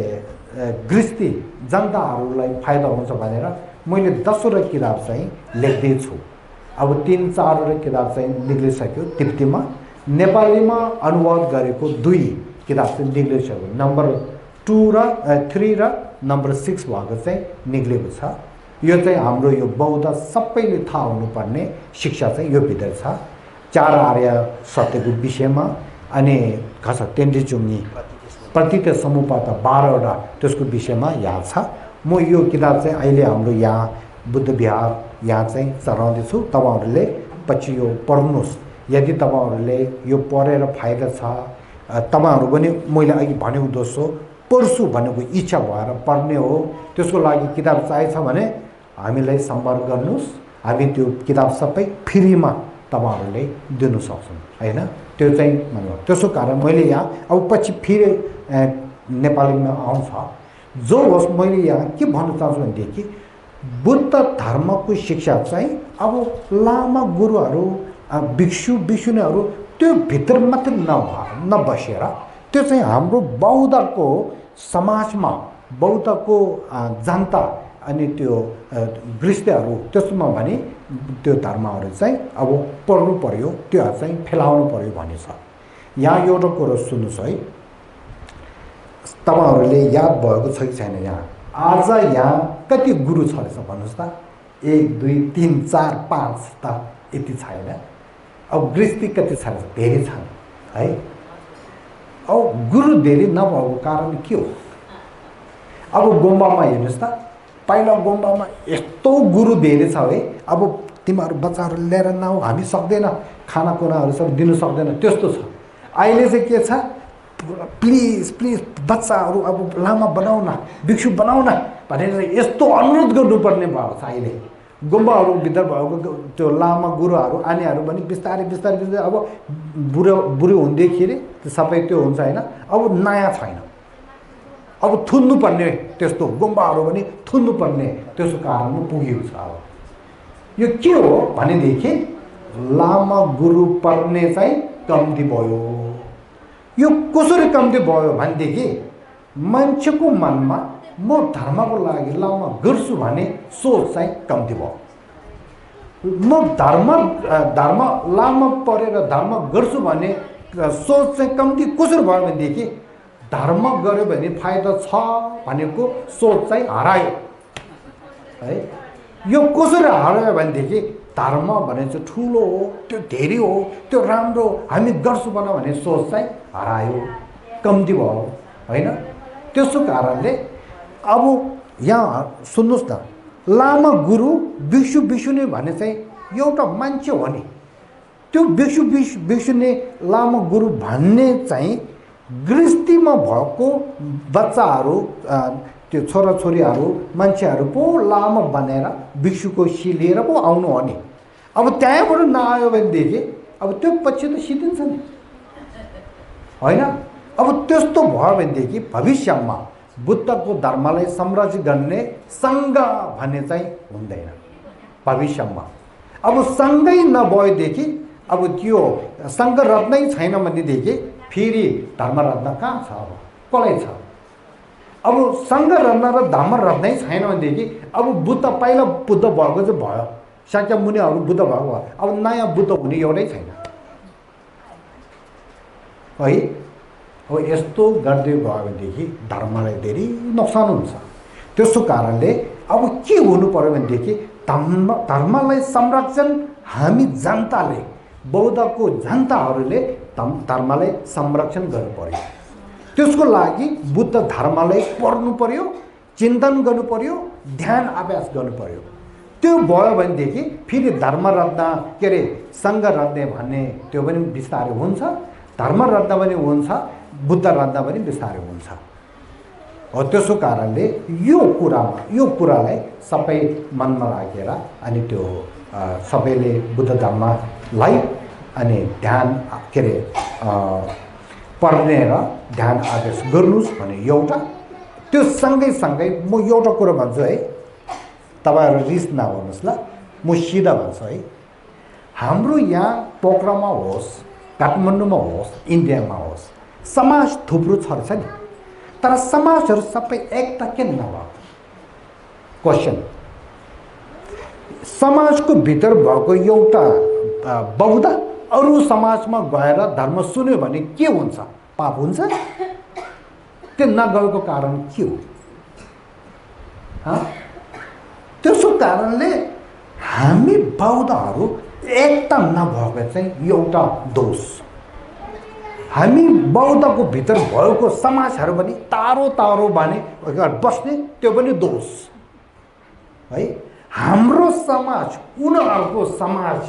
गृहस्थी जनताहरूलाई फाइदा हुन्छ भनेर मैले 10वटा किताब चाहिँ लेख्दैछु। अब 3-4वटा किताब चाहिँ निक्लिसक्यो तिब्बतीमा, नेपालीमा अनुवाद गरेको 2 किताब चाहिँ निक्लिसक्यो। नम्बर 2 र 3 र नम्बर 6 भएको चाहिँ निक्लेको छ। यो चाहिँ हाम्रो यो बौद्ध सबैले थाहा हुनुपर्ने शिक्षा चाहिँ यो भित्र छ। 4 आर्य सत्यको विषयमा अनि खास तेन्जिचुङ्गी प्रतीत समुपात 12 वटा त्यसको विषयमा यहाँ छ। म यो किताब चाहिँ अहिले हाम्रो यहाँ बुद्ध विहार यहाँ चाहिँ चढाउँदैछु। तपाईहरुले पछि यो पढ्नुस्। यदि तपाईहरुले यो पढेर फाइदा छ, तपाईहरु पनि मैले अघि भनेको दोस्रो पढ्छु भनेको इच्छा भएर पढ्ने हो, त्यसको लागि किताब चाहिन्छ भने हामीलाई सम्पर्क गर्नुस्। हामी त्यो किताब सबै फ्रीमा तपाईहरुले दिन सक्छौं हैन। त्यो चाहिँ भन्नु त्यसो कारण मैले यहाँ अब पछि फेरि नेपालीमा आउँछ। जो होस् मैले यहाँ के भन्न चाहन्छु भनेदेखि बुद्ध धर्मको शिक्षा चाहिँ अब लामा गुरुहरू भिक्षु भिक्षुनीहरू त्यो भित्र मात्र नबसेर त्यो चाहिँ हाम्रो बौद्धको समाजमा बौद्धको जनता अनि त्यो गृहस्थहरू त्यसमा भने त्यो धर्महरू चाहिँ अब पढ्नु पर्यो, त्यो चाहिँ फैलाउनु पर्यो भन्ने छ। यहाँ एउटा कुरो सुन्नुस् है, तपाईहरुले याद भएको छ कि छैन? यहाँ आज यहाँ कति गुरु छ रहेछ भन्नुस् त? 1 2 3 4 5 त यति छैन। अब गृहस्थी कति छ? धेरै छन् है। अब गुरु धेरै नभएको कारण के हो? अब गुम्बामा हेर्नुस् त, पहिला गुम्बामा यस्तो गुरु धेरै छ है। अब तिमीहरू बच्चाहरू लिएर नआऊ, हामी सक्दैन, खानाकुनाहरू सब दिन सक्दैन, त्यस्तो छ। अहिले चाहिँ के छ? प्लिज प्लिज बच्चाहरू अब लामा बनाऊ न, भिक्षु बनाऊ न भनेर यस्तो अनुरोध गर्नुपर्ने भएको छ। अहिले गुम्बाहरू भित्र भएको त्यो लामा गुरुहरू आनेहरू पनि बिस्तारै बिस्तारै बिस्तारै अब बुढो हुँदैखेरि सबै त्यो हुन्छ हैन। अब नयाँ छैन, अब थुन्नु पर्ने, त्यस्तो गुम्बाहरू पनि थुन्नु पर्ने त्यसो कारणमा पुगेको छ। अब यो के हो भनेदेखि लामा गुरु पर्ने चाहिँ कम्ती भयो। यो कसरी कम्ती भयो भनेदेखि मान्छेको मनमा म धर्मको लागि लामा गर्छु भने सोच चाहिँ कम्ती भयो। म धर्म लामा परेर धर्म गर्छु भने सोच चाहिँ कम्ती कसरी भयो भनेदेखि धर्म गर्यो भने फाइदा छ भनेको सोच चाहिँ हरायो है। यो कसरी हरायो भनेदेखि धर्म भने चाहिँ ठुलो हो, त्यो धेरै हो, त्यो राम्रो, हामी गर्छु बना भन्ने सोच चाहिँ हरायो, कम्ती भयो हैन। त्यसो कारणले अब यहाँ सुन्नुस् न, लामा गुरु भिक्षु भिक्षुनी भन्ने चाहिँ एउटा मान्छे हो नि। त्यो भिक्षु भिक्षुनी लामा गुरु भन्ने चाहिँ गृहस्थीमा भएको बच्चाहरू, त्यो छोराछोरीहरू मान्छेहरू पो लामा बनेर भिक्षुको लिएर पो आउनु हो नि। अब त्यहाँबाट नआयो भनेदेखि अब त्यो पछि त सिद्धिन्छ नि हैन। अब त्यस्तो भयो भनेदेखि भविष्यमा बुद्धको धर्मलाई संरक्षित गर्ने सङ्घ भन्ने चाहिँ हुँदैन भविष्यमा। अब सङ्घै नभएदेखि अब त्यो सङ्घ रत्नै छैन भनेदेखि फेरि धर्म रत्न कहाँ छ? अब कसलाई छ? अब सङ्घ रत्न र धर्म रत्नै छैन भनेदेखि अब बुद्ध पहिला बुद्ध भएको चाहिँ भयो, शाक्य मुनिहरू बुद्ध भएको भयो, अब नयाँ बुद्ध हुने एउटै छैन है। अब यस्तो गर्दै गयो भनेदेखि धर्मलाई धेरै नोक्सान हुन्छ। त्यसो कारणले अब के हुनु पर्यो भनेदेखि धर्मलाई संरक्षण हामी जनताले, बौद्धको जनताहरूले धर्मलाई संरक्षण गर्नु पर्यो। त्यसको लागि बुद्ध धर्मलाई पढ्नु पर्यो, चिन्तन गर्नु पर्यो, ध्यान अभ्यास गर्नु पर्यो। त्यो भयो भनेदेखि फेरि धर्म रत्न के अरे सङ्घ रत्ने भन्ने त्यो पनि बिस्तारै हुन्छ, धर्म रत्न पनि हुन्छ, बुद्ध रत्न पनि बिस्तारै हुन्छ। हो त्यसो कारणले यो कुरालाई सबै मनमा राखेर अनि त्यो सबैले बुद्ध धर्मलाई अनि ध्यान के अरे पढ्ने र ध्यान अभ्यास गर्नुस् भने एउटा। त्यो सँगै म एउटा कुरा भन्छु है, तपाईहरु रिस नगर्नुस् ल, म सिधा भन्छु है। हाम्रो यहाँ पोखरामा होस्, काठमाडौँमा होस्, इन्डियामा होस्, समाज थुप्रो छ नि, तर समाजहरू सबै एकता किन नभएको? क्वेसन। समाजको भित्र भएको एउटा बौद्ध अरू समाजमा गएर धर्म सुन्यो भने के हुन्छ? पाप हुन्छ? त्यो नगएको कारण के हो? त्यसो कारणले हामी बौद्धहरू एकता नभएको चाहिँ एउटा दोष। हामी बौद्धको भित्र भएको समाजहरू पनि टाढो टाढो भने बस्ने त्यो पनि दोष है। हाम्रो समाज उनीहरूको समाज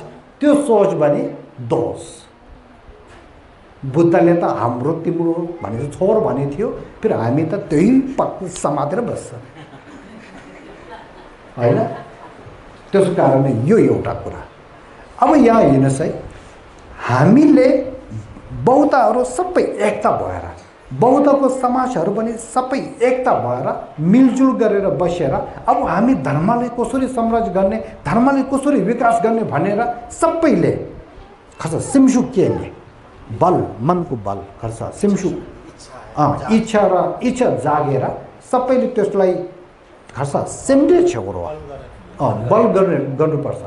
त्यो सोच भने दोष। बुद्धले त हाम्रो तिम्रो भनेर छोर भने थियो, फेरि हामी त त्यही पक्क समातेर बस्छ होइन। त्यसको कारणले यो एउटा कुरा। अब यहाँ हेर्नुहोस् है, हामीले बौद्धहरू सबै एकता भएर, बौद्धको समाजहरू पनि सबै एकता भएर मिलजुल गरेर बसेर अब हामी धर्मलाई कसरी संरक्षण गर्ने, धर्मलाई कसरी विकास गर्ने भनेर सबैले खर्च सिम्सु केले बल, मनको बल खर्च सिम्सु इच्छा र इच्छा जागेर सबैले त्यसलाई खर्च सेन्डे छेउरो बल गर्नुपर्छ।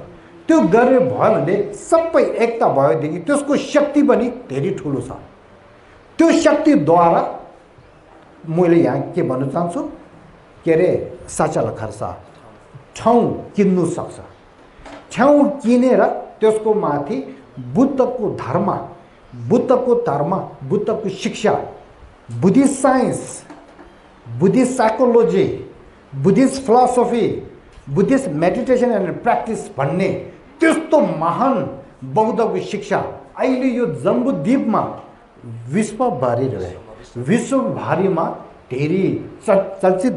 त्यो गरे भयो भने सबै एकता भएदेखि त्यसको शक्ति पनि धेरै ठुलो छ। त्यो शक्तिद्वारा मैले यहाँ के भन्न चाहन्छु, के अरे सचल खर्च ठाउँ किन्नु सक्छ। ठाउँ किनेर त्यसको माथि बुद्धको धर्म, बुद्धको शिक्षा, Buddhist science, Buddhist psychology, Buddhist philosophy, Buddhist meditation and practice भन्ने त्यस्तो महान बौद्धको शिक्षा अहिले यो जम्बूद्वीपमा विश्वभरिमा धेरै चर्चित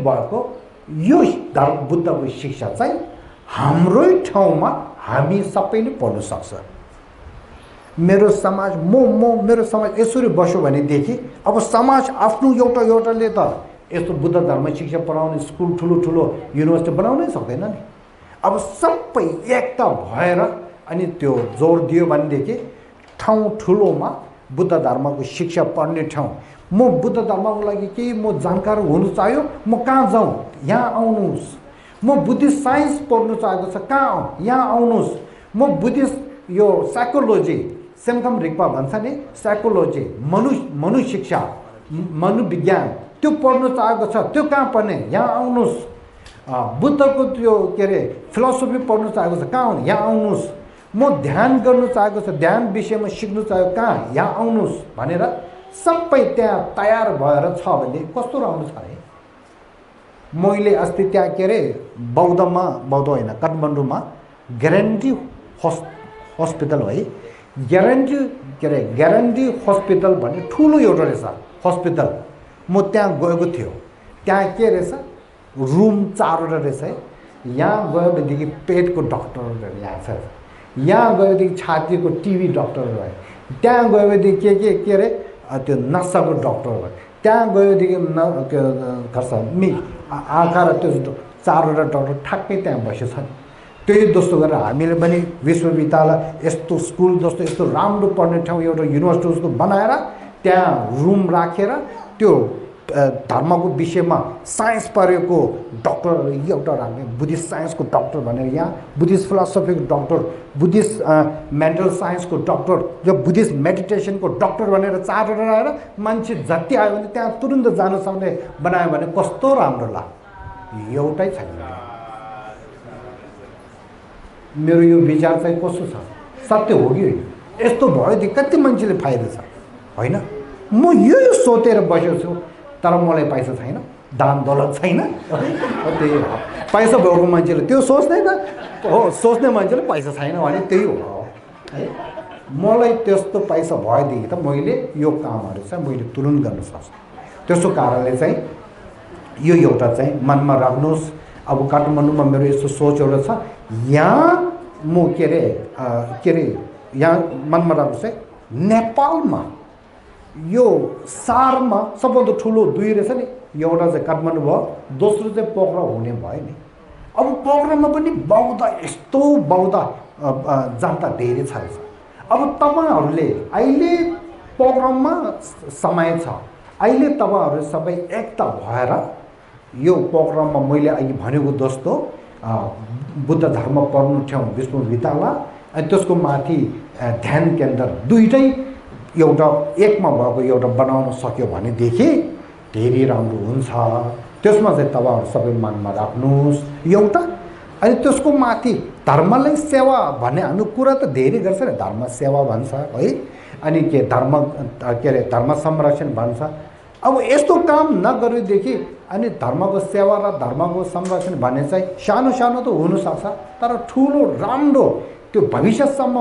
भएको यो बुद्धको शिक्षा चाहिँ हाम्रै ठाउँमा हामी सबैले पढ्न सक्छ। मेरो समाज मेरो समाज यसरी बस्यो भनेदेखि अब समाज आफ्नो एउटाले त यस्तो बुद्ध धर्म शिक्षा पढाउने स्कुल ठुलो युनिभर्सिटी बनाउनै सक्दैन नि। अब सबै एकता भएर अनि त्यो जोड दियो भनेदेखि ठाउँ ठुलोमा बुद्ध धर्मको शिक्षा पढ्ने ठाउँ, म बुद्ध धर्मको लागि केही म जानकार हुनु चाह्यो, म कहाँ जाउँ, यहाँ आउनुहोस्। म बुद्धिस्ट साइन्स पढ्नु चाहेको छ, कहाँ यहाँ आउनुहोस्। म बुद्धिस्ट यो साइकोलोजी, सेमथम रिक्पा भन्छ नि साइकोलोजी, मनुशिक्षा, मनोविज्ञान त्यो पढ्नु चाहेको छ, त्यो कहाँ पढ्ने, यहाँ आउनुहोस्। बुद्धको त्यो के अरे फिलोसफी पढ्नु चाहेको छ, कहाँ आउनु, यहाँ आउनुहोस्। म ध्यान गर्नु चाहेको छ, ध्यान विषयमा सिक्नु चाहेको, कहाँ, यहाँ आउनुहोस् भनेर सबै त्यहाँ तयार भएर छ भने कस्तो राम्रो छ है। मैले अस्ति त्यहाँ के अरे बौद्ध होइन काठमाडौँमा ग्यारेन्टी हस्पिटल है, ग्यारेन्टी हस्पिटल भन्ने ठुलो एउटा रहेछ हस्पिटल। म त्यहाँ गएको थियो, त्यहाँ के रहेछ रुम 4वटा रहेछ है। यहाँ गयो भनेदेखि पेटको डक्टरहरू यहाँ छ, यहाँ गयो भनेदेखि छातीको टिबी डक्टरहरू भयो, त्यहाँ गयो भनेदेखि के अरे त्यो नसाको डक्टर भयो, त्यहाँ गयो भनेदेखि खर्च आँखा र त्यो 4वटा डक्टर ठ्याक्कै त्यहाँ बसेछ नि। त्यही जस्तो गरेर हामीले पनि विश्वविद्यालय यस्तो स्कुल जस्तो यस्तो राम्रो पढ्ने ठाउँ एउटा युनिभर्सिटी जस्तो बनाएर त्यहाँ रुम राखेर त्यो धर्मको विषयमा साइन्स पढेको डक्टर एउटा राख्ने, बुद्धिस्ट साइन्सको डक्टर भनेर यहाँ बुद्धिस्ट फिलोसफीको डक्टर, बुद्धिस्ट मेन्टल साइन्सको डक्टर, जो बुद्धिस्ट मेडिटेसनको डक्टर भनेर 4वटा आएर मान्छे जति आयो भने त्यहाँ तुरुन्त जान सक्ने बनायो भने कस्तो राम्रो लाग्यो। एउटै छैन। मेरो यो विचार चाहिँ कस्तो छ, सत्य हो कि होइन? यस्तो भएदेखि कति मान्छेले फाइदा छ होइन। म यो सोचेर बसेको छु, तर मलाई पैसा छैन, दान दौलत छैन। त्यही हो, पैसा भएको मान्छेले त्यो सोच्दैन हो, सोच्ने मान्छेले पैसा छैन भने त्यही हो है। मलाई त्यस्तो पैसा भएदेखि त मैले यो कामहरू चाहिँ मैले तुरुन्त गर्न सक्छु। त्यसो कारणले चाहिँ यो एउटा चाहिँ मनमा राख्नुहोस्। अब काठमाडौँमा मेरो यस्तो सोच एउटा छ, यहाँ म के अरे यहाँ मनमा राख्नुहोस् है, नेपालमा यो सारमा सबभन्दा ठुलो 2 रहेछ नि, एउटा चाहिँ काठमाडौँ भयो, दोस्रो चाहिँ पोखरा हुने भयो नि। अब पोखरामा पनि बौद्ध यस्तो बौद्ध जनता धेरै छ। अब तपाईँहरूले अहिले पोखरामा समय छ, अहिले तपाईँहरू सबै एकता भएर यो पोखरामा मैले अहिले भनेको जस्तो बुद्ध धर्म पढ्नु ठाउँ विश्वविद्यालय अनि त्यसको माथि ध्यान केन्द्र दुईटै एउटा एकमा भएको एउटा बनाउन सक्यो भनेदेखि धेरै राम्रो हुन्छ त्यसमा चाहिँ तपाईँहरू सबै मनमा राख्नुहोस् एउटा। अनि त्यसको माथि धर्मलाई सेवा भन्ने हाम्रो कुरा त धेरै गर्छ नि, धर्म सेवा भन्छ है, अनि धर्म के अरे धर्म संरक्षण भन्छ। अब यस्तो काम नगरेदेखि अनि धर्मको सेवा र धर्मको संरक्षण भन्ने चाहिँ सानो सानो त हुनसक्छ, तर ठुलो राम्रो त्यो भविष्यसम्म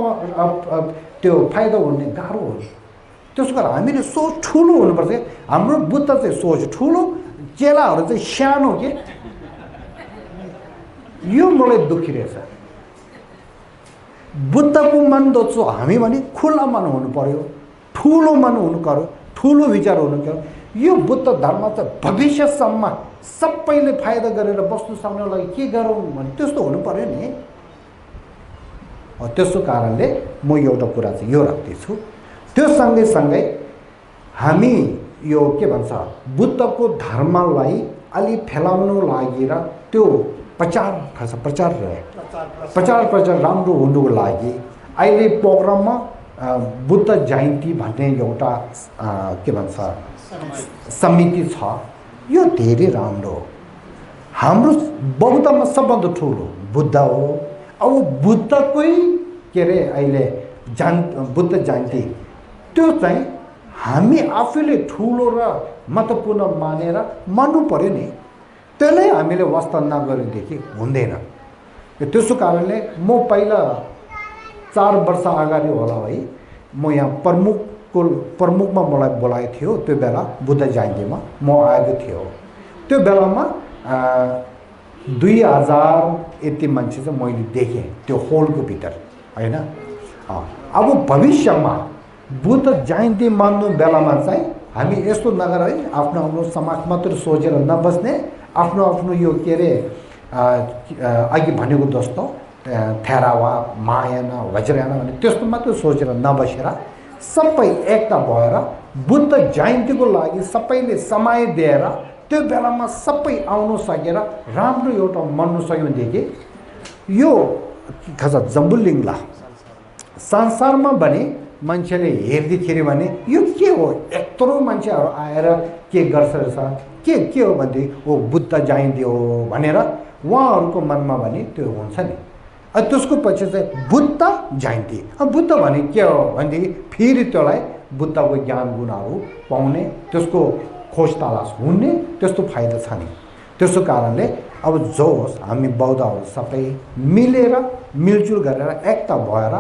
त्यो फाइदा हुने गाह्रो हो। त्यसो कारण हामीले सोच ठुलो हुनुपर्छ। हाम्रो बुद्ध चाहिँ सोच ठुलो, चेलाहरू चाहिँ सानो के, यो मलाई दुःखी रहेछ। बुद्धको मन दोच्छु हामी भने खुला मन हुनु पर्यो, ठुलो मन हुनु पर्यो, ठुलो विचार हुनु पर्यो। यो बुद्ध धर्म चाहिँ भविष्यसम्म सबैले फाइदा गरेर बस्नु सक्नलाई के गरौँ भने त्यस्तो हुनु पर्यो नि। त्यसो कारणले म एउटा कुरा चाहिँ यो राख्दैछु। त्यो सँगै हामी यो के भन्छ बुद्धको धर्मलाई अलि फैलाउनु लागि र त्यो प्रचार राम्रो हुनुको लागि अहिले प्रोग्राममा बुद्ध जयन्ती भन्ने एउटा के भन्छ समिति छ। यो धेरै राम्रो हो। हाम्रो बौद्धमा सबभन्दा ठुलो बुद्ध हो। अब बुद्धकै के अरे अहिले बुद्ध जयन्ती त्यो चाहिँ हामी आफूले ठुलो र महत्त्वपूर्ण मानेर मान्नु पर्यो नि। त्यसलाई हामीले वास्ता नगरेदेखि हुँदैन। त्यसो कारणले म पहिला 4 वर्ष अगाडि होला है, म यहाँ प्रमुखमा मलाई बोलाएको थियो। त्यो बेला बुद्ध जयन्तीमा म आएको थियो। त्यो बेलामा 2000 यति मान्छे चाहिँ मैले देखेँ त्यो होलको भित्र होइन। अब भविष्यमा बुद्ध जयन्ती मान्नु बेलामा चाहिँ हामी यस्तो नगर है, आफ्नो समाज मात्र सोचेर नबस्ने, आफ्नो यो के अरे अघि भनेको जस्तो थेरावा महायान वज्रयान भने त्यस्तो मात्र सोचेर नबसेर सबै एकता भएर बुद्ध जयन्तीको लागि सबैले समय दिएर त्यो बेलामा सबै आउनु सकेर राम्रो एउटा मान्नु सक्यो भनेदेखि यो खास जम्बुलिङला संसारमा भने मान्छेले हेर्दाखेरि भने यो के हो, यत्रो मान्छेहरू आएर के गर्छ रहेछ, के हो भनेदेखि ओ बुद्ध जयन्ती हो भनेर उहाँहरूको मनमा भने त्यो हुन्छ नि। त्यसको पछि चाहिँ बुद्ध जयन्ती। बुद्ध भने के हो भनेदेखि फेरि त्यसलाई बुद्धको ज्ञान गुणहरू पाउने, त्यसको खोज तलास हुने, त्यस्तो फाइदा छ नि। त्यसो कारणले अब जो होस् हामी बौद्धहरू सबै मिलेर मिलजुल गरेर एकता भएर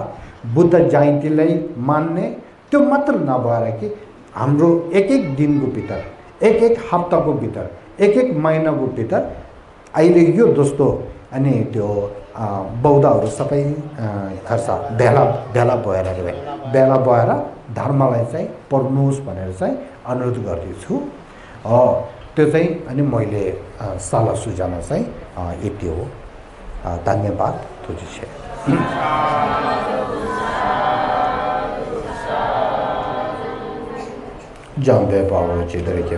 बुद्ध जयन्तीलाई मान्ने, त्यो मात्र नभएर कि हाम्रो एक दिनको भित्र, एक हप्ताको भित्र, एक महिनाको भित्र अहिले यो जस्तो अनि त्यो बौद्धहरू सबै खर्च भेला भएर धर्मलाई चाहिँ पढ्नुहोस् भनेर चाहिँ अनुरोध गर्दैछु। त्यो चाहिँ अनि मैले सल्लाह सुझाउन चाहिँ यति हो। धन्यवाद। तुझे जान दे पाओ चिदरे के